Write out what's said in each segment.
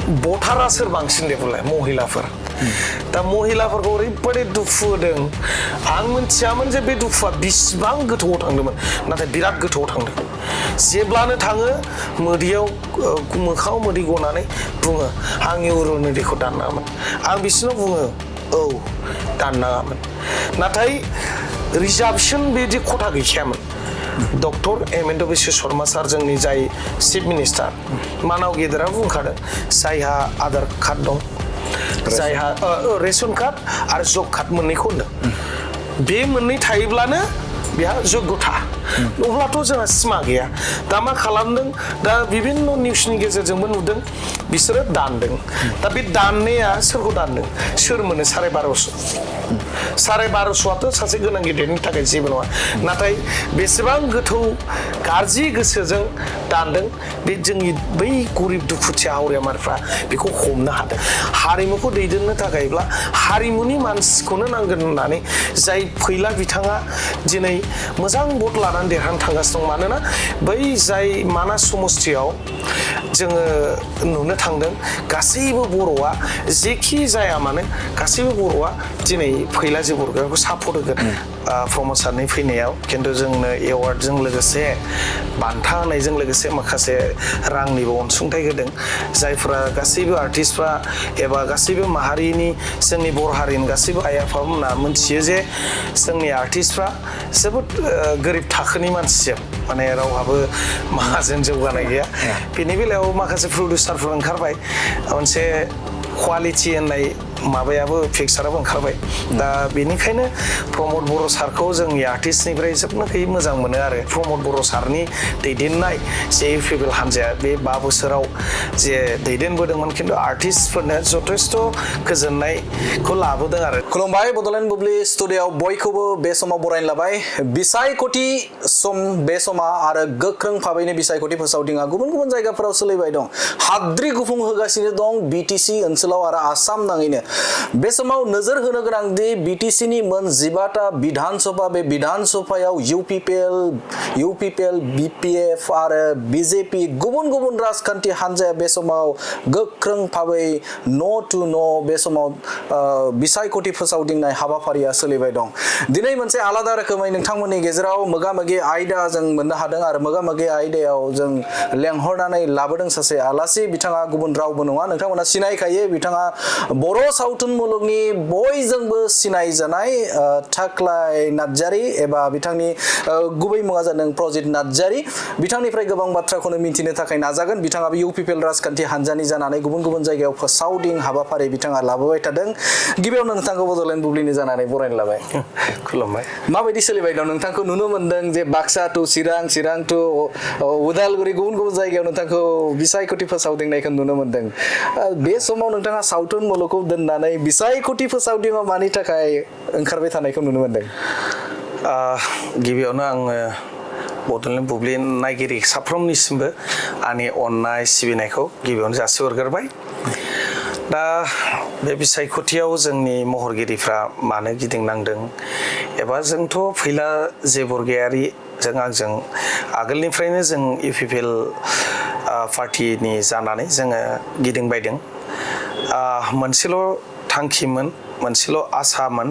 भटारा सोर बांसिन देबोलाय महिलाफोर दा महिलाफोरखौ ओरैबायदि दुखु होदों आं मिथियामोन जे बे दुखुआ बिसिबां गोथौआव थांदोंमोन नाथाय बिराद गोथौआव थांदों जेब्लानो थाङो मोदैयाव मोखाङाव मोदै गनानै बुङो आंनि अरुनदयखौ दाननाङामोन आं बिसोरनाव बुङो औ दाननाङामोन नाथाय रिजार्भेसन बिदि खथा गैखायामोन डक्टर हेमेन्त बिश्व शर्मा सार जोंनि जाय चिफ मिनिस्टार मानाव गेदेरा बुंखादों जायहा आधार कार्ड दं जायहा रेशन कार्ड आरो जब कार्ड मोननैखौ होनदों बे मोननै थायोब्लानो बेहा जग्यथा अब्लाथ' जोंहा सिमा गैया दा मा खालामदों दा बिभिन्न निउसनि गेजेरजोंबो नुदों बिसोरो दानदों दा बे दाननाया सोरखौ दानदों सोर मोनो 1250 सासे गोनां गिदिरनि थाखाय जेबो नङा नाथाय बेसेबां गोथौ गाज्रि गोसोजों दानदों बे जोंनि बै गरिब दुखुथिया हावरियामारफ्रा बेखौ हमनो हादों हारिमुखौ दैदेननो थाखायब्ला हारिमुनि मानसिखौनो नांगोन होननानै जाय फैला बिथाङा दिनै मोजां भट लानानै देरहानो थांगासिनो दं मानोना बै जाय मानास समस्थियाव जोङो नुनो थांदों गासैबो बर'आ जेखि जाया मानो गासैबो बर'आ दिनै फैलाजि बरगयाखौ सापर्ट होगोन प्रमद सारनि फैनायाव खिन्थु जोंनो एवार्डजों लोगोसे बान्था होनायजों लोगोसे माखासे रांनिबो अनसुंथाइ होदों जायफोरा गासैबो आर्टिस्टफ्रा एबा गासैबो माहारिनि जोंनि बर' हारिनि गासैबो आइ आफामोना मोनथियो जे जोंनि आर्टिस्टफ्रा जोबोद गोरिब थाखोनि मानसिजों माने रावहाबो माहाजोन जौगानाय गैया बेनि बेलायाव माखासे प्रडिउसारफोर ओंखारबाय मोनसे क्वालिटि होननाय माबायाबो पिक्साराबो ओंखारबाय दा बेनिखायनो प्रमद बर' सारखौ जोंनि आर्टिस्टनिफ्राय जोबनोखै मोजां मोनो आरो प्रमद बर' सारनि दैदेननाय जे इउपिपिएल हान्जाया बे 5 बोसोराव जे दैदेनबोदोंमोन खिन्थु आर्टिस्टफोरनो जथेस्थ' गोजोननायखौ लाबोदों आरो खुलुमबाय बड'लेण्ड बुब्लि स्टुडिय'आव बयखौबो बे समाव बरायनो लाबाय बिसायख'थि सम बे समा आरो गोख्रों भाबैनो बिसायख'थि फोसावदिङा गुबुन गुबुन जायगाफोराव सोलिबाय दं हाद्रि गुफुं होगासिनो दं बिटिसि ओनसोलाव आरो आसाम नाङैनो बे समाव नोजोर होनो गोनां दि बिटिसिनि मोन 15टा विधानसभा बे विधानसभायाव इउपिपिएल बिपिएफ आरो बिजेपि गुबुन गुबुन राजखान्थि हान्जाया बे समाव गोख्रों भाबै न' टु न' बे समाव बिसायख'थि फोसावदिंनाय हाबाफारिया सोलिबाय दं दिनै मोनसे आलादा रोखोमै नोंथांमोननि गेजेराव मोगा-मोगि आयदा जों मोननो हादों आरो मोगा-मोगि आयदायाव जों लेंहरनानै लाबोदों सासे आलासि बिथाङा गुबुन रावबो नङा नोंथांमोना सिनायखायो बिथाङा बर' सावथुन मुलुगनि बयजोंबो सिनायजानाय थाख्लाय नार्जारी एबा बिथांनि गुबै मुङा जादों प्रजित नार्जारी बिथांनिफ्राय गोबां बाथ्राखौनो मिन्थिनो थाखाय नाजागोन बिथाङाबो इउपिपिएल राजखान्थि हान्जानि जानानै गुबुन गुबुन जायगायाव फोसावदिं हाबाफारि बिथाङा लाबोबाय थादों गिबियावनो नोंथांखौ बड'लेण्ड बुब्लिनि जानानै बरायनो लाबाय खुलुमबाय माबायदि सोलिबाय दं नोंथांखौ नुनो मोनदों जे बाक्सा टु चिरां टु उदालगुरि गुबुन गुबुन जायगायाव नोंथांखौ बिसायख'थि फोसावदिंनायखौ नुनो मोनदों बे समाव नोंथाङा सावथुन मुलुगखौ दोननानै बिसायख'थि फोसावदिङाव मानि थाखाय ओंखारबाय थानायखौ नुनो मोनदों गिबियावनो आङो बड'लेण्ड बुब्लि नायगिरि साफ्रोमनिसिमबो आंनि अननाय सिबिनायखौ गिबियावनो जासिहरग्रोबाय दा बे बिसायख'थियाव जोंनि महरगिरिफ्रा मानो गिदिंनांदों एबा जोंथ' फैला जे बरगयारि जों आंजों आगोलनिफ्रायनो जों इउपिपिएल पार्टिनि जानानै जोङो गिदिंबायदों मोनसेल' थांखिमोन मोनसेल' आसामोन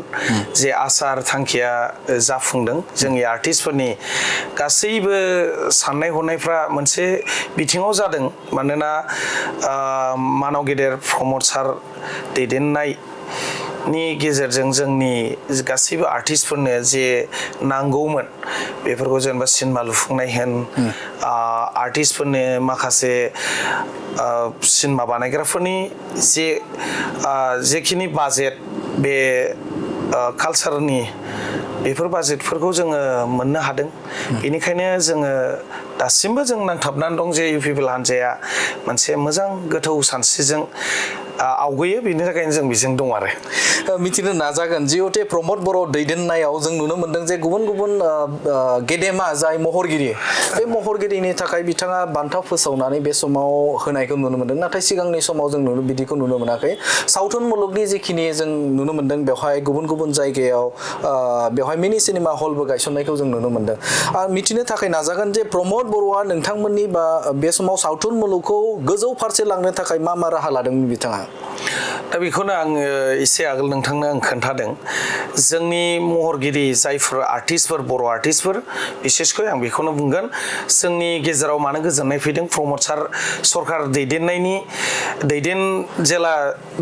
जे आसा आरो थांखिया जाफुंदों जोंनि आर्टिस्टफोरनि गासैबो साननाय हनायफ्रा मोनसे बिथिङाव जादों मानोना मानाव गेदेर प्रमद सार दैदेननाय नि गेजेरजों जोंनि गासैबो आर्टिस्टफोरनो जे नांगौमोन बेफोरखौ जेनेबा सिनेमा लुफुंनाय होन आर्टिस्टफोरनो माखासे सिनेमा बानायग्राफोरनि जेखिनि बाजेट बे कालचारनि बेफोर बाजेटफोरखौ जोङो मोननो हादों बेनिखायनो जोङो दासिमबो जों नांथाबनानै दं जे इउपिपिएल हान्जाया मोनसे मोजां गोथौ सानस्रिजों आवगोयो बेनि थाखायनो जों बेजों दं आरो मिथिनो नाजागोन जिहेतु प्रमद बर' दैदेननायाव जों नुनो मोनदों जे गुबुन गुबुन गेदेमा जाय महरगिरि बे महरगिरिनि थाखाय बिथाङा बान्था फोसावनानै बे समाव होनायखौ नुनो मोनदों नाथाय सिगांनि समाव जों बिदिखौ नुनो मोनाखै सावथुन मुलुगनि जिखिनि जों नुनो मोनदों बेवहाय गुबुन गुबुन जायगायाव बेवहाय मिनि सिनेमा हलबो गायसननायखौ जों नुनो मोनदों आं मिथिनो थाखाय नाजागोन जे प्रमद बर'आ नोंथांमोननि बा बे समाव सावथुन मुलुगखौ गोजौ फारसे लांनो थाखाय मा राहा लादोंमोन बिथाङा दा बेखौनो आङो एसे आगोल नोंथांनो आं खोन्थादों जोंनि महरगिरि जायफोर आर्टिस्टफोर बर' आर्टिस्टफोर बिसेसखै आं बेखौनो बुंगोन जोंनि गेजेराव मानो गोजोननाय फैदों प्रमद सार सरकार जेला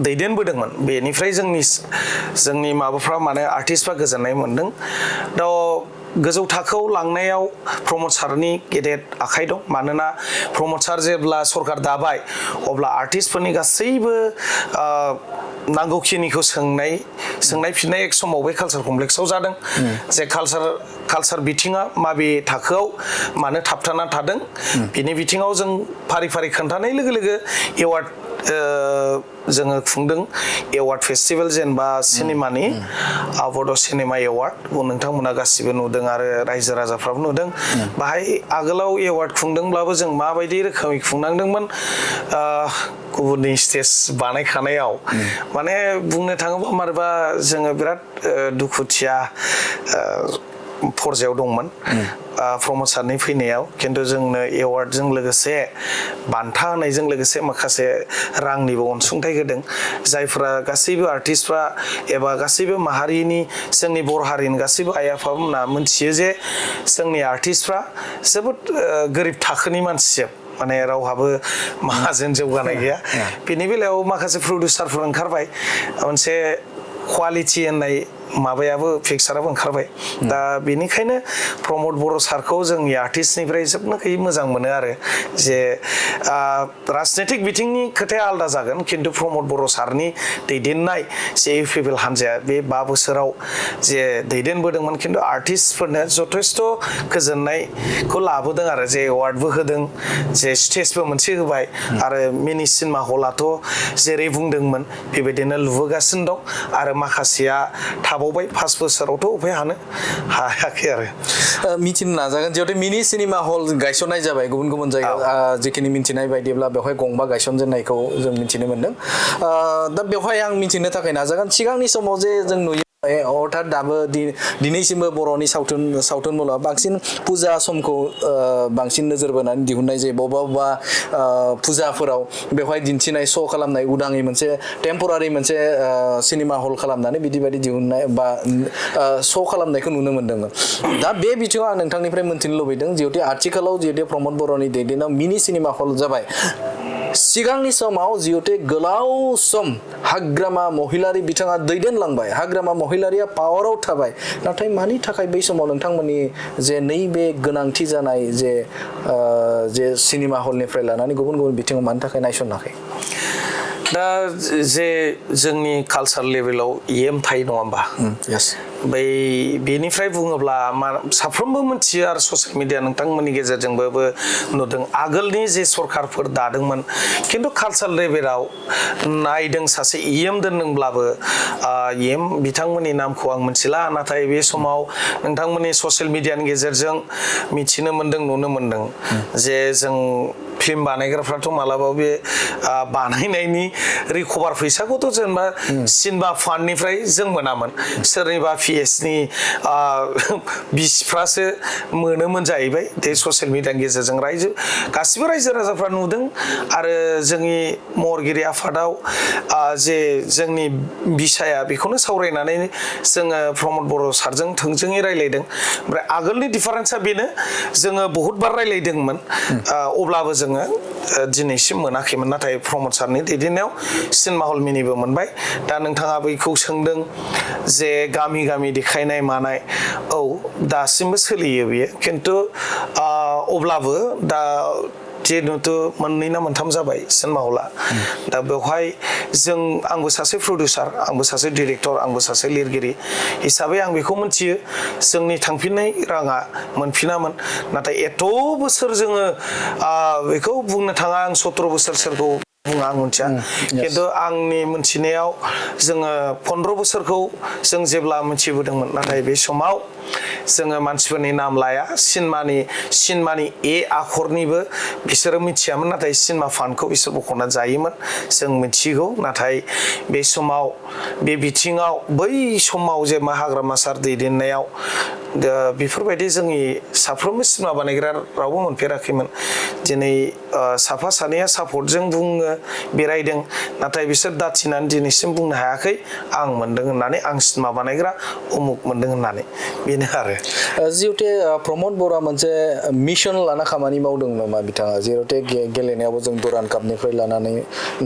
दैदेनबोदोंमोन बेनिफ्राय जोंनि माबाफ्रा माने आर्टिस्टफ्रा गोजोननाय मोनदों दा गोजौ थाखोआव लांनायाव प्रमद सारनि गेदेर आखाइ दं मानोना प्रमद सार जेब्ला सरकार दाबाय अब्ला आर्टिस्टफोरनि गासैबो नांगौखिनिखौ सोंनाय फिननाय एक समाव बे कालचार कमप्लेक्सआव जादों जे कालचार बिथिङा माबे थाखोआव मानो थाबथाना थादों बिनि बिथिङाव जों फारि फारि खोन्थानाय लोगो लोगो एवार्ड जोङो खुंदों एवार्ड फेस्टिभेल जेनेबा सिनेमानि बड' सिनेमा एवार्ड नोंथांमोना गासिबो नुदों आरो रायजो राजाफ्राबो नुदों बाहाय आगोलाव एवार्ड खुंदोंब्लाबो जों माबायदि रोखोमै खुंनांदोंमोन गुबुननि स्टेज बानायखानायाव माने बुंनो थाङोब्ला मारैबा जोङो बिराद दुखुथिया फरजायाव दंमोन प्रमद सारनि फैनायाव खिन्थु जोंनो एवार्डजों लोगोसे बान्था होनायजों लोगोसे माखासे रांनिबो अनसुंथाइ होदों जायफोरा गासैबो आर्टिस्टफ्रा एबा गासैबो माहारिनि जोंनि बर' हारिनि गासैबो आइ आफामोना मोनथियो जे जोंनि आर्टिस्टफ्रा जोबोद गोरिब थाखोनि मानसिजोब माने रावहाबो माहाजोन जौगानाय गैया बेनि बेलायाव माखासे प्रडिउसारफोर ओंखारबाय मोनसे क्वालिटि होननाय माबायाबो पिक्साराबो ओंखारबाय दा बेनिखायनो प्रमद बर' सारखौ जोंनि आर्टिस्टनिफ्राय जोबनो गैयै मोजां मोनो आरो जे राजनितिक बिथिंनि खोथाया आलादा जागोन खिन्थु प्रमद बर' सारनि दैदेननाय जे इउपिपिएल हान्जाया बे 5 बोसोराव जे दैदेनबोदोंमोन खिन्थु आर्टिस्टफोरनो जथेस्थ' गोजोननायखौ लाबोदों आरो जे एवार्डबो होदों जे स्टेजबो मोनसे होबाय आरो मिनि सिनेमा हलाथ' जेरै बुंदोंमोन बेबायदिनो लुबोगासिनो दं आरो माखासेया थाबावबाय 5 बोसोरावथ' उफाय हायाखै आरो मिथिनो नाजागोन जिहेतु मिनि सिनेमा हल गायसननाय जाबाय गुबुन गुबुन जायगायाव जिखिनि मिथिनाय बायदिब्ला बेवहाय गंबा गायसनजेननायखौ जों मिथिनो मोनदों दा बेवहाय आं मिथिनो थाखाय नाजागोन सिगांनि समाव जे जों नुयो अर्थात दाबो दिनैसिमबो बर'नि सावथुन मुलुगाव बांसिन फुजा समखौ बांसिन नोजोर बोनानै दिहुननाय जायो बबेबा फुजाफोराव बेवहाय दिन्थिनाय श' खालामनाय उदाङै मोनसे टेम्परारि मोनसे सिनेमा हल खालामनानै बिदि दिहुननाय बा श' खालामनायखौ नुनो मोन्दोंमोन दा बे बिथिङाव आं नोंथांनिफ्राय मोन्थिनो लुबैदों जिहेतु आथिखालाव जिहेतु प्रमद बर'नि दैदेननायाव मिनि सिनेमा हल जाबाय सिगांनि समाव जिहेतु गोलाव सम हाग्रामा महिलारि बिथाङा दैदेनलांबाय हाग्रामा महिलारिया पावाराव थाबाय नाथाय मानि थाखाय बै समाव नोंथांमोननि जे नैबे गोनांथि जानाय जे सिनेमा हलनिफ्राय लानानै गुबुन गुबुन बिथिङाव मानि थाखाय नायसनाखै दा जे जोंनि कालचार लेभेलाव एम थायो नङा होमबा बै बेनिफ्राय बुङोब्ला साफ्रोमबो मिथियो आरो ससियेल मिडिया नोंथांमोननि गेजेरजोंबो नुदों आगोलनि जे सरकारफोर दादोंमोन खिन्थु कालचार लेभेलाव नायदों सासे एम दोनदोंब्लाबो एम बिथांमोननि नामखौ आं मिथिला नाथाय बे समाव नोंथांमोननि ससियेल मिडियानि गेजेरजों मिथिनो मोनदों नुनो मोनदों जे जों फिल्म बानायग्राफ्राथ' मालाबा बे बानायनायनि रिकभार फैसाखौथ' जेनेबा सिनेमा फान्डनिफ्राय जों मोनामोन सोरनिबा पिएसनि बिसिफ्रासो मोनोमोन जाहैबाय बे ससियेल मिडियानि गेजेरजों गासिबो रायजो राजाफ्रा नुदों आरो जोंनि महरगिरि आफादाव जे जोंनि बिसाया बेखौनो सावरायनानै जोङो प्रमद बर' सारजों थोंजोङै रायलायदों ओमफ्राय आगोलनि डिफारेन्सा बेनो जोङो बहुतबार रायलायदोंमोन अब्लाबो जोङो दिनैसिम मोनाखैमोन नाथाय प्रमद सारनि दैदेननायाव सिनेमा हल मिनिबो मोनबाय दा नोंथाङा बैखौ सोंदों जे गामि गामि देखायनाय मानाय औ दासिमबो सोलियो बेयो खिन्थु अब्लाबो दा जिहेतु 2 ना 3 जाबाय सिनेमा हला दा बेवहाय आंबो सासे प्रडिउसार आंबो सासे डिरेक्टर आंबो सासे लिरगिरि हिसाबै आं बेखौ मिथियो जोंनि थांफिननाय राङा मोनफिनामोन नाथाय एथ' बोसोर जोङो बेखौ बुंनो थाङा आं 17 बोसोर सोरखौ बुङा आं मिथिया खिन्थु आंनि मोनथिनायाव जोङो 15 बोसोरखौ जों जेब्ला मिथिबोदोंमोन नाथाय बे समाव जोङो मानसिफोरनि नाम लाया सिनेमानि ए आखरनिबो बिसोरो मिथियामोन नाथाय सिनेमा फान्डखौ बिसोर बख'ना जायोमोन जों मिथिगौ नाथाय बे समाव बे बिथिङाव बै समाव जे हाग्रामा सार दैदेननायाव बेफोरबायदि जोंनि साफ्रोमबो सिनेमा बानायग्रा रावबो मोनफेराखैमोन दिनै साफा सानैया सापर्टजों बुङो बेरायदों नाथाय बिसोर दाथिनानै दिनैसिम बुंनो हायाखै आं मोनदों होननानै आं सिनेमा बानायग्रा उमुक मोनदों होननानै बेनो आरो जिहेतु प्रमद बर'आ मोनसे मिशन लाना खामानि मावदों नामा बिथाङा जिहेतु गेलेनायावबो जों दुरान कापनिफ्राय लानानै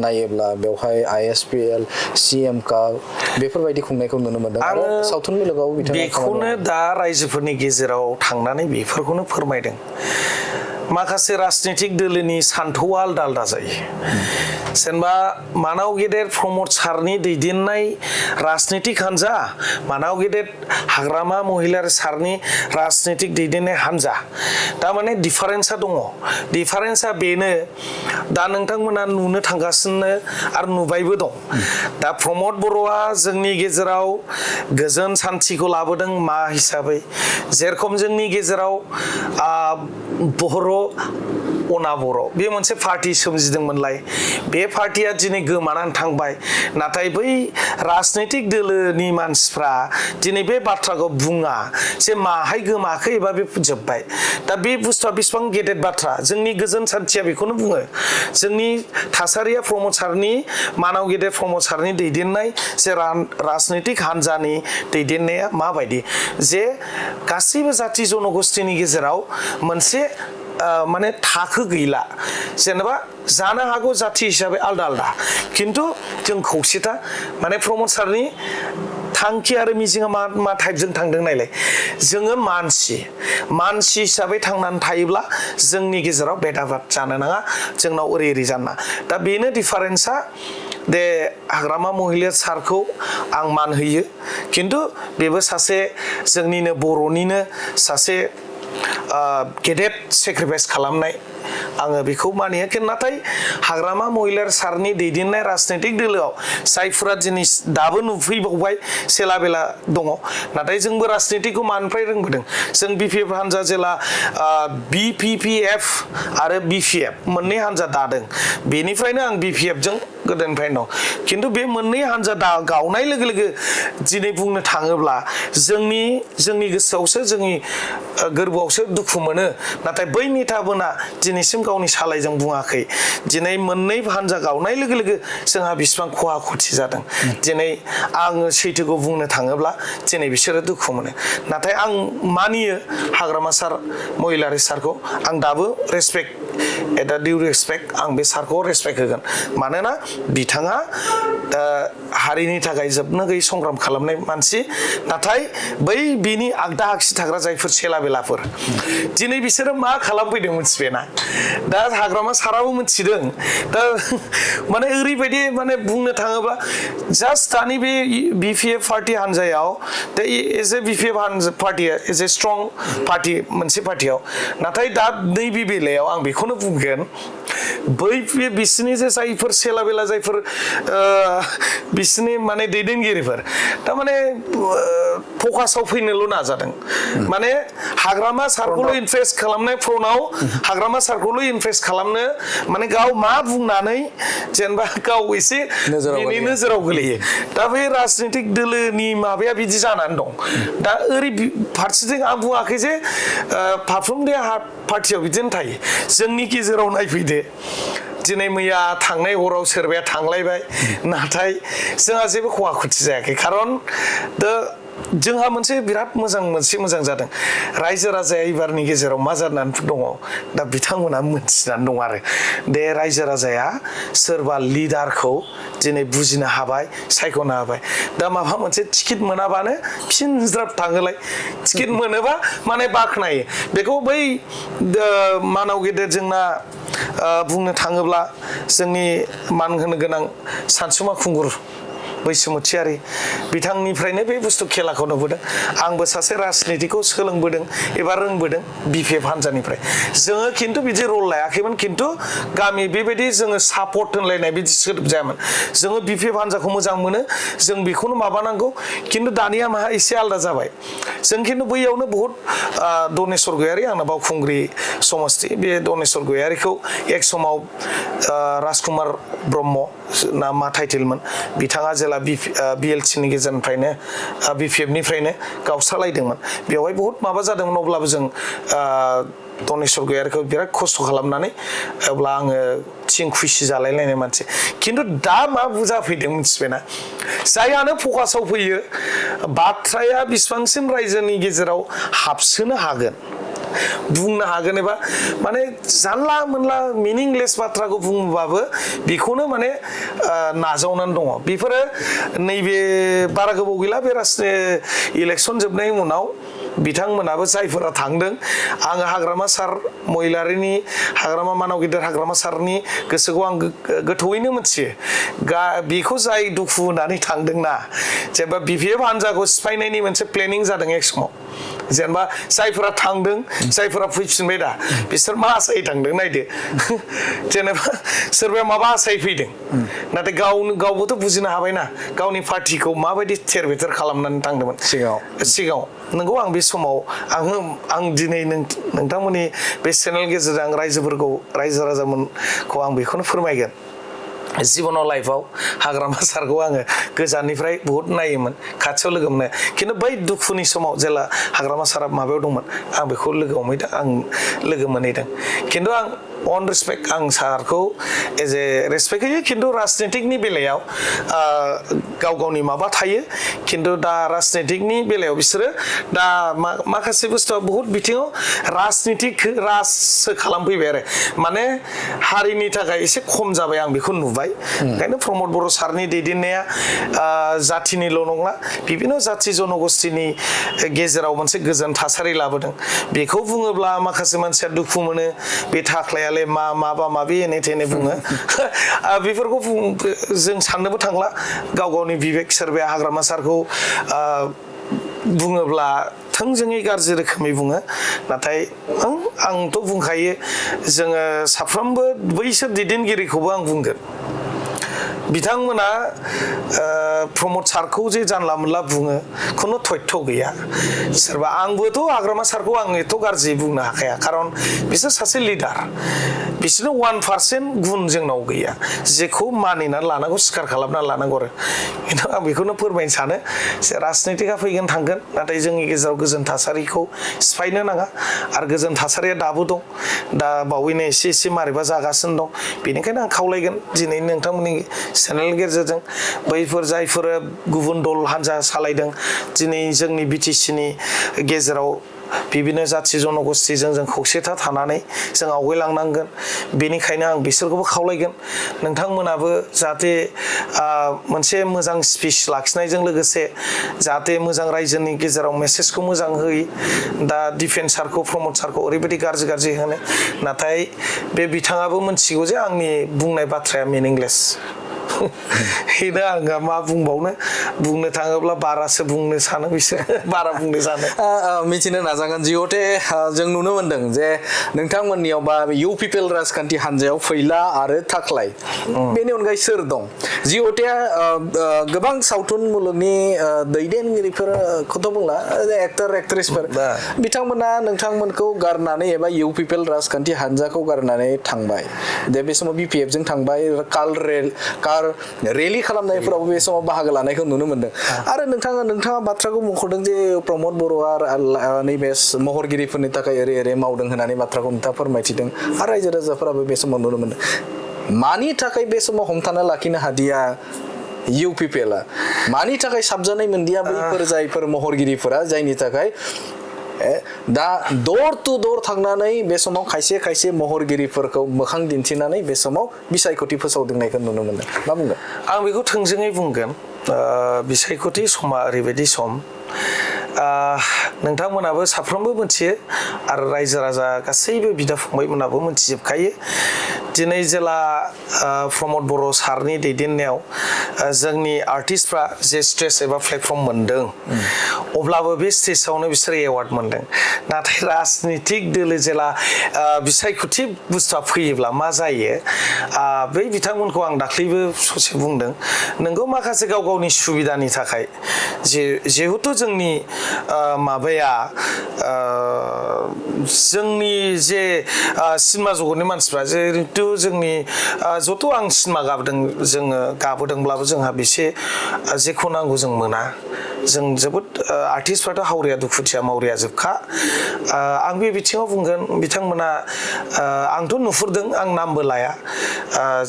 नायोब्ला बेवहाय ISPL CM काप बेफोरबायदि खुंनायखौ नुनो मोनदों आरो सावथुन मुलुगाव बिथाङा बेखौनो दा रायजोफोरनि गेजेराव थांनानै बेफोरखौनो फोरमायदों माखासे राजनीतिक दोलोनि सान्थौआ आलदा आलदा जायो जेनेबा मानाव गेदेर प्रमद सारनि दैदेननाय राजनीतिक हान्जा मानाव गेदेर हाग्रामा महिलारि सारनि राजनीतिक दैदेननाय हान्जा थारमाने डिफारेन्सा दङ डिफारेन्सा बेनो दा नोंथांमोना नुनो थांगासिनो आरो नुबायबो दं दा प्रमद बर'आ जोंनि गेजेराव गोजोन सान्थिखौ लाबोदों मा हिसाबै जेरखम जोंनि गेजेराव बर' अना बर' बे मोनसे पार्टी सोमजिदोंमोनलाय बे पार्टीया दिनै गोमानानै थांबाय नाथाय बै राजनीतिक दोलोनि मानसिफ्रा दिनै बे बाथ्राखौ बुङा जे माहाय गोमाखै एबा बे जोब्बाय दा बे बुस्थुआ बेसेबां गेदेर बाथ्रा जोंनि गोजोन सान्थिया बेखौनो बुङो जोंनि थासारिया प्रमद सारनि मानाव गेदेर प्रमद सारनि दैदेननाय जे राजनीतिक हान्जानि दैदेननाया माबायदि जे गासैबो जाति जनगोष्ठीनि गेजेराव मोनसे माने थाखो गैला जेनेबा जानो हागौ जाति हिसाबै आलदा आलदा खिन्थु जों खौसेथा माने प्रमद सारनि थांखि आरो मिजिङा मा टाइपजों थांदों नायलाय जोङो मानसि हिसाबै थांनानै थायोब्ला जोंनि गेजेराव भेदाभाद जानो नाङा जोंनाव ओरै जानो नाङा दा बेनो डिफारेन्सा दे हाग्रामा महिलारि सारखौ आं मान होयो खिन्थु बेबो सासे जोंनिनो बर'निनो सासे गेदेर सेक्रिफाइस खालामनाय आङो बेखौ मानियो नाथाय हाग्रामा महिलारि सारनि दैदेननाय राजनीतिक दोलोआव जायफोरा दिनै दाबो नुफैबावबाय सेला बेला दङ नाथाय जोंबो राजनीतिखौ मानिफ्राय रोंबोदों जों BPF हान्जा जेला BPPF आरो BPF मोननै हान्जा दादों बेनिफ्रायनो आं BPF जों गोदोनिफ्रायनो दं खिन्थु बे मोननै हान्जा गावनाय लोगो लोगो दिनै बुंनो थाङोब्ला जोंनि गोसोआवसो जोंनि गोरबोआवसो दुखु मोनो नाथाय बै नेताफोरा दिनैसिम गावनि सालायजों बुङाखै दिनै मोननै हान्जा गावनाय लोगो लोगो जोंहा बेसेबां खहा खथि जादों दिनै आङो सैथोखौ बुंनो थाङोब्ला दिनै बिसोरो दुखु मोनो नाथाय आं मानियो हाग्रामा सार महिलारि सारखौ आं दाबो रेसपेक्ट एट डिउ रेसपेक्ट आं बे सारखौ रेसपेक्ट होगोन मानोना बिथाङा हारिनि थाखाय जोबनो गैयै संग्राम खालामनाय मानसि नाथाय बै बिनि आगदा आगसि थाग्रा जायफोर सेला बेलाफोर दिनै बिसोरो मा खालामफैदों मिथिबायना दा हाग्रामा साराबो मिथिदों दा माने ओरैबायदि माने बुंनो थाङोब्ला जास्ट दानि बे BPF पार्टी हान्जायाव दा एज ए BPF पार्टिया एज ए स्ट्रं पार्टी मोनसे पार्टियाव नाथाय दा नैबे बेलायाव आं बेखौनो बुंगोन बै बिसिनि जे जायफोर सेला बेला जायफोर बिसिनि माने दैदेनगिरिफोर थारमाने फकासाव फैनोल' नाजादों माने हाग्रामा सारखौल' इनफ्लुयेन्स खालामनाय फ्रन्टआव हाग्रामा सारखौल' इनफ्लुयेन्स खालामनो माने गाव मा बुंनानै जेनेबा गाव एसे बिनि नोजोराव गोलैयो दा बे राजनीतिक दोलोनि माबाया बिदि जानानै दं दा ओरै फारसेथिं आं बुङाखै जे फारफ्रोमबो पार्टियाव बिदिनो थायो जोंनि गेजेराव नायफैदो दिनै मैया थांनाय हराव सोरबाया थांलायबाय नाथाय जोंहा जेबो खहा खथि जायाखै खारन जोंहा मोनसे बिराद मोजां जादों रायजो राजाया एबारनि गेजेराव मा जानानै दङ दा बिथांमोना मोनथिनानै दं आरो बे रायजो राजाया सोरबा लिडारखौ दिनै बुजिनो हाबाय सायख'नो हाबाय दा माबा मोनसे टिकेट मोनाबानो फिनज्राब थाङोलाय टिकेट मोनोबा माने बाख्नायो बेखौ बै मानाव गेदेर जोंना बुंनो थाङोब्ला जोंनि मान होनो गोनां सानसुमा खुंगुर बैसोमुथियारि बिथांनिफ्रायनो बे बुस्थु खेलाखौ नुबोदों आंबो सासे राजनितिखौ सोलोंबोदों एबा रोंबोदों बिपिएफ हान्जानिफ्राय जोङो खिन्थु बिदि रल लायाखैमोन खिन्थु गामि बेबायदि जोङो सापर्ट होनलायनाय बिदि सोदोब जायामोन जोङो बिपिएफ हान्जाखौ मोजां मोनो जों बेखौनो माबानांगौ खिन्थु दानिया माहा एसे आलादा जाबाय जों खिन्थु बैयावनो बहुत दनेस्वर गयारि आंना बावखुंग्रि समस्ति बे दनेस्वर गयारिखौ एक समाव राजकुमार ब्रह्म ना मा टाइटेलमोन बिथाङा जेला बिएलसिनि गेजेरनिफ्रायनो बिपिएफनिफ्रायनो गावस्रालायदोंमोन बेवहाय बहुत माबा जादोंमोन अब्लाबो जों दनेस्वर गयारिखौ बिराद खस्थ' खालामनानै अब्ला आङो थिं खुसि जालायलायनाय मानसि खिन्थु दा मा जाफैदों मिथिबायना जायानो फकासाव फैयो बाथ्राया बेसेबांसिम रायजोनि गेजेराव हाबसोनो हागोन बुंनो हागोन एबा माने जानला मोनला मिनिंलेस बाथ्राखौ बुङोबाबो बेखौनो माने नाजावनानै दङ बेफोरो नैबे बारा गोबाव गैला बे इलेक्सन जोबनायनि उनाव बिथांमोनाबो जायफोरा थांदों आङो हाग्रामा सार महिलारिनि हाग्रामा मानाव गिदिर हाग्रामा सारनि गोसोखौ आं गोथौयैनो मिथियो बेखौ जाय दुखु होनानै थांदोंना जेनेबा बिपिएफ हान्जाखौ सिफायनायनि मोनसे प्लेनिं जादों एक समाव जेनेबा जायफोरा थांदों जायफोरा फैफिनबाय दा बिसोर मा आसायै थांदों नायदो जेनेबा सोरबाया माबा आसायै फैदों नाथाय गावबोथ' बुजिनो हाबायना गावनि पार्टिखौ माबायदि थेर बेथेर खालामनानै थांदोंमोन सिगाङाव नंगौ आं बे समाव आं दिनै नोंथांमोननि बे चेनेल गेजेरजों आं रायजो राजामोनखौ आं बेखौनो फोरमायगोन जिबनाव लाइफआव हाग्रामा सारखौ आङो गोजाननिफ्राय बहुत नायोमोन खाथियाव लोगो मोनो खिन्थु बै दुखुनि समाव जेला हाग्रामा सारा माबायाव दंमोन आं बेखौ लोगो मोनहैदों खिन्थु आं अन रेसपेक्ट आं सारखौ एज ए रेसपेक्ट होयो खिन्थु राजनितिकनि बेलायाव गाव गावनि माबा थायो खिन्थु दा राजनितिकनि बेलायाव बिसोरो दा माखासे बुस्थुआ बहुत बिथिङाव राजसो खालामफैबाय आरो माने हारिनि थाखाय एसे खम जाबाय आं बेखौ नुबाय ओंखायनो प्रमद बर' सारनि दैदेननाया जाथिनिल' नंला बिभिन्न जाथि जनगोष्ठीनि गेजेराव मोनसे गोजोन थासारि लाबोदों बेखौ बुङोब्ला माखासे मानसिया दुखु मोनो बे थाख्लायालाय माबा माबि एनै थेनै बुङो बेफोरखौ जों साननोबो थांला गाव गावनि बिबेक सोरबाया हाग्रामा सारखौ बुङोब्ला थोंजोङै गाज्रि रोखोमै बुङो नाथाय आंथ' बुंखायो जोङो साफ्रोमबो बैसोर दैदेनगिरिखौबो आं बुंगोन बिथांमोना प्रमद सारखौ जे जानला मोनला बुङो खुनु तथ्य गैया सोरबा आंबोथ' हाग्रामा सारखौ आं एथ' गाज्रि बुंनो हाखाया खारन बिसोर सासे लिडार बिसोरनो 1% गुन जोंनाव गैया जेखौ मानिनानै लानांगौ स्वीकार खालामनानै लानांगौ आरो खिन्थु आं बेखौनो फोरमायनो सानो जे राजनितिकआ फैगोन थांगोन नाथाय जोंनि गेजेराव गोजोन थासारिखौ सिफायनो नाङा आरो गोजोन थासारिया दाबो दं दा बावैनो एसे मारैबा जागासिनो दं बेनिखायनो आं खावलायगोन दिनै नोंथांमोननि चेनेल गेजेरजों बैफोर जायफोर गुबुन दल हान्जा सालायदों दिनै जोंनि बिटिसिनि गेजेराव बिभिन्न जाथि जनगोष्ठीजों जों खौसेथा थानानै जों आवगायलांनांगोन बेनिखायनो आं बिसोरखौबो खावलायगोन नोंथांमोनाबो जाहाथे मोनसे मोजां स्पिच लाखिनायजों लोगोसे जाहाथे मोजां रायजोनि गेजेराव मेसेजखौ मोजां होयो दा डिफेन्स सारखौ प्रमद सारखौ ओरैबायदि गाज्रि होनो नाथाय बे बिथाङाबो मिथिगौ जे आंनि बुंनाय बाथ्राया मिनिंलेस बेनो आङो मा बुंनो थाङोब्ला बारासो बुंनो सानो बिसोर बारा बुंनो सानो मिथिनो नाजागोन जिहते जों नुनो मोनदों जे नोंथांमोननियाव बा इउ पिपल राजखान्थि हान्जायाव फैला आरो थाख्लाय बेनि अनगायै सोर दं जिहते गोबां सावथुन मुलुगनि दैदेनगिरिफोरखौथ' बुंला एक्टर एक्ट्रेसफोर बिथांमोना नोंथांमोनखौ गारनानै एबा इउ पिपल राजखान्थि हान्जाखौ गारनानै थांबाय बे समाव बिपिएफ जों थांबाय कार रेलि खालामनायफोरावबो बे समाव बाहागो लानायखौ नुनो मोनदों आरो नोंथाङा बाथ्राखौ मुंख'दों जे प्रमद बर'आ नैबे महरगिरिफोरनि थाखाय ओरै मावदों होननानै बाथ्राखौ नोंथाङा फोरमायथिदों आरो रायजो राजाफोराबो बे समाव नुनो मोनदों मानि थाखाय बे समाव हमथाना लाखिनो हादिया इउ पिपलआ मानि थाखाय साबजानाय मोनदिया बैफोर जायफोर महरगिरिफोरा जायनि थाखाय दा दर टु दर थांनानै बे समाव खायसे महरगिरिफोरखौ मोखां दिन्थिनानै बे समाव बिसायख'थि फोसावदिंनायखौ नुनो मोनदों मा बुंगोन आं बेखौ थोंजोङै बुंगोन बिसायख'थि समा ओरैबायदि सम नोंथांमोनाबो साफ्रोमबो मिथियो आरो रायजो राजा गासैबो बिदा फंबायमोनाबो मिथिजोबखायो दिनै जेला प्रमद बर' सारनि दैदेननायाव जोंनि आर्टिस्टफ्रा जे स्टेज एबा प्लेटफर्म मोनदों अब्लाबो बे स्टेजावनो बिसोर एवार्ड मोनदों नाथाय राजनितिक दोलो जेला बिसायख'थि बुस्थुआ फैयोब्ला मा जायो बै बिथांमोनखौ आं दाख्लैबो ससे बुंदों नोंगौ माखासे गाव गावनि सुबिदानि थाखाय जिहेतु जोंनि माबाया जोंनि जे सिनेमा जगतनि मानसिफ्रा जिहेतु जोंनि जत' आं सिनेमा गाबोदोंब्लाबो जोंहा बेसे जेखौ नांगौ जों मोना जों जोबोद आर्टिस्टफ्राथ' हावरिया दुखुथिया मावरिया जोबखा आं बे बिथिङाव बुंगोन बिथांमोना आंथ' नुहुरदों आं नामबो लाया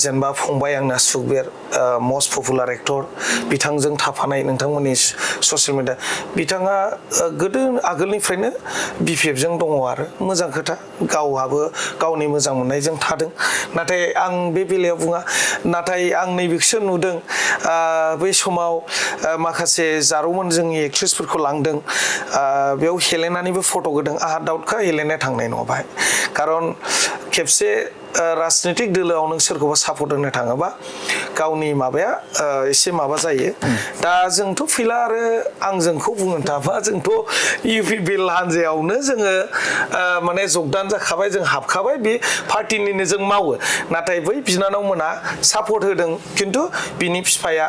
जेनेबा फंबाय आंना सुखबिर मस्ट पपुलार एक्टर बिथांजों थाफानाय नोंथांमोननि ससियेल मिडिया बिथाङा गोदो आगोलनिफ्रायनो बिपिएफजों दङ आरो मोजां खोथा गावहाबो गावनि मोजां मोननायजों थादों नाथाय आं बे बेलायाव बुङा नाथाय आं नैबेखौसो नुदों बै समाव माखासे जारौमोन जोंनि एक्ट्रेसफोरखौ लांदों बेयाव हेलेनानिबो फट' होदों आंहा डाउटखा हेलेनाया थांनाय नङा बाहाय खारन खेबसे राजनितिक दोलोआव नों सोरखौबा सापर्ट होनो थाङोबा गावनि माबाया एसे माबा जायो दा जोंथ' फैला आरो आं जोंखौ बुंनो थाबा जोंथ' इउपिपिएल हान्जायावनो जोङो माने जगदान जाखाबाय जों हाबखाबाय बे पार्टिनिनो जों मावो नाथाय बै बिनानाव मोना सापर्ट होदों खिन्थु बिनि बिफाया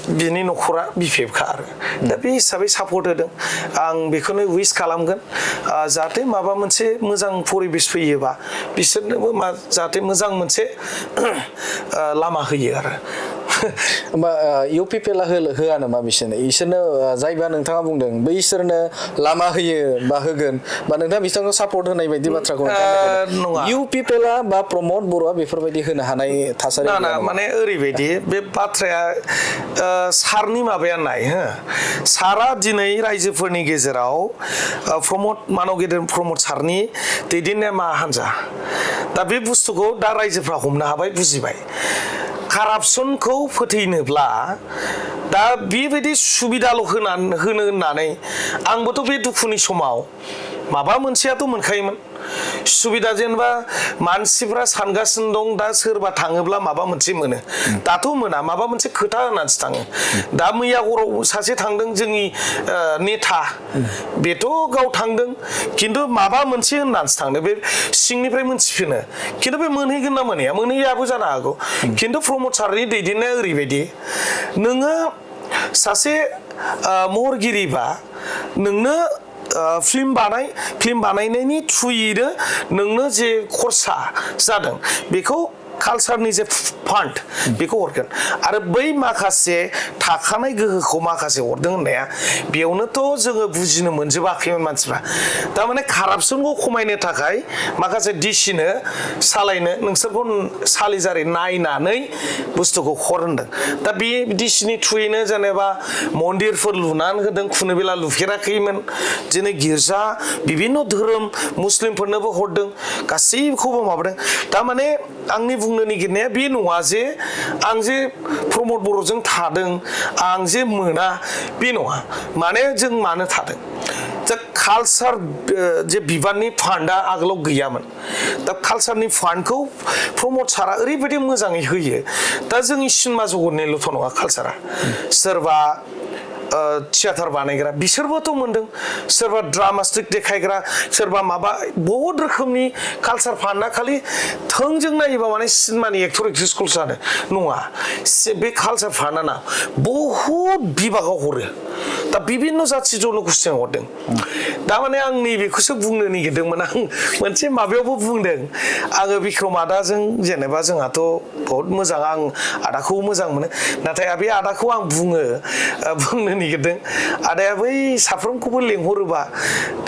बिनि न'खरा बिपिएफखा आरो दा बे हिसाबै सापर्ट होदों आं बेखौनो उइस खालामगोन जाहाथे माबा मोनसे मोजां परिबेस फैयोबा बिसोरनोबो जाहाथे मोजां मोनसे लामा होयो आरो होमबा इउपिपिएलआ होआ नामा बिसोरनो जायबा नोंथाङा बुंदों बैसोरनो लामा होयो बा होगोन बा नोंथाङा बिसोरखौ सापर्ट होनाय बायदि बाथ्राखौ नङा इउपिपिएलआ बा प्रमद बर'आ बेफोरबायदि होनो हानाय थासारि ना माने ओरैबायदि बे बाथ्राया सारनि माबाया नाय हो सारा दिनै रायजोफोरनि गेजेराव प्रमद मानव गेदेर प्रमद सारनि दैदेननाया मा हान्जा दा बे बुस्थुखौ दा रायजोफ्रा हमनो हाबाय बुजिबाय कारापसनखौ फोथैनोब्ला दा बेबायदि सुबिदाल' होनो होननानै आंबोथ' बे दुखुनि समाव माबा मोनसेयाथ' मोनखायोमोन सुबिदा जेनेबा मानसिफ्रा सानगासिनो दं दा सोरबा थाङोब्ला माबा मोनसे मोनो दाथ' मोना माबा मोनसे खोथा होनानैसो थाङो दा मैया हराव सासे थांदों जोंनि नेता बेथ' गाव थांदों खिन्थु माबा मोनसे होननानैसो थांदों बे सिंनिफ्राय मोनथिफिनो खिन्थु बे मोनहैगोन ना मोनहैया मोनहैयाबो जानो हागौ खिन्थु प्रमद सारनि दैदेननाया ओरैबायदि नोङो सासे महरगिरिबा नोंनो फिल्म बानायनायनि थ्रुयैनो नोंनो जे खरसा जादों बेखौ कालसारनि जे फान्ड बेखौ हरगोन आरो बै माखासे थाखानाय गोहोखौ माखासे हरदों होननाया बेयावनोथ' जोङो बुजिनो मोनजोबाखैमोन मानसिफ्रा थारमाने कारापसनखौ खमायनो थाखाय माखासे डिसिनो सालायनो नोंसोरखौ सालिजारि नायनानै बुस्थुखौ हर होनदों दा बे डिसिनि थ्रुयैनो जेनेबा मन्दिरफोर लुनानै होदों खुनुबेला लुफेराखैमोन दिनै गिर्जा बिभिन्न धोरोम मुस्लिमफोरनोबो हरदों गासैखौबो माबादों थारमाने आंनि बुंनो नागिरनाया बे नङा जे आं जे प्रमद बर'जों थादों आं जे मोना बे नङा माने जों मानो थादों दा कालसार जे बिबाननि फान्डआ आगोलाव गैयामोन दा कालसारनि फान्डखौ प्रमद सारा ओरैबायदि मोजाङै होयो दा जोंनि सिनेमा जगतनिल'थ' नङा कालसारा सोरबा थियाटार बानायग्रा बिसोरबोथ' मोनदों सोरबा ड्रामास्टिक देखायग्रा सोरबा माबा बहुद रोखोमनि कालसार फान्डआ खालि थोंजों नायोबा माने सिनेमानि एक्टर एक्ट्रेसखौ जानो नङा बे कालसार फान्डआ ना बहुद बिभागाव हरो दा बिभिन्न जाथि जन'गोष्ठीनो हरदों दा माने आं नैबेखौसो बुंनो नागिरदोंमोन आं मोनसे माबायावबो बुंदों आङो बिक्रम आदाजों जेनेबा जोंहाथ' बहुत मोजां आं आदाखौ मोजां मोनो नाथाय बे आदाखौ आं बुंनो नागिरदों आदाया बै साफ्रोमखौबो लेंहरोबा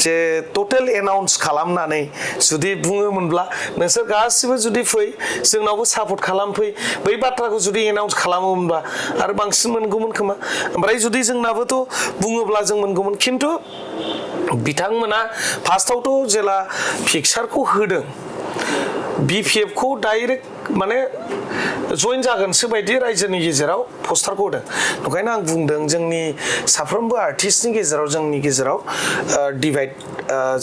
जे टटेल एनाउन्स खालामनानै जुदि बुङोमोनब्ला नोंसोर गासिबो जुदि फै जोंनावबो सापर्ट खालामफै बै बाथ्राखौ जुदि एनाउन्स खालामोमोनबा आरो बांसिन मोनगौमोन खोमा ओमफ्राय जुदि जोंनाबोथ' बुङोब्ला जों मोनगौमोन खिन्थु बिथांमोना फार्स्टआवथ' जेला पिक्सारखौ होदों बिपिएफखौ डाइरेक्ट माने जइन जागोनसो बायदि रायजोनि गेजेराव पस्टारखौ होदों ओंखायनो आं बुंदों जोंनि साफ्रोमबो आर्टिस्टनि गेजेराव जोंनि गेजेराव डिभाइड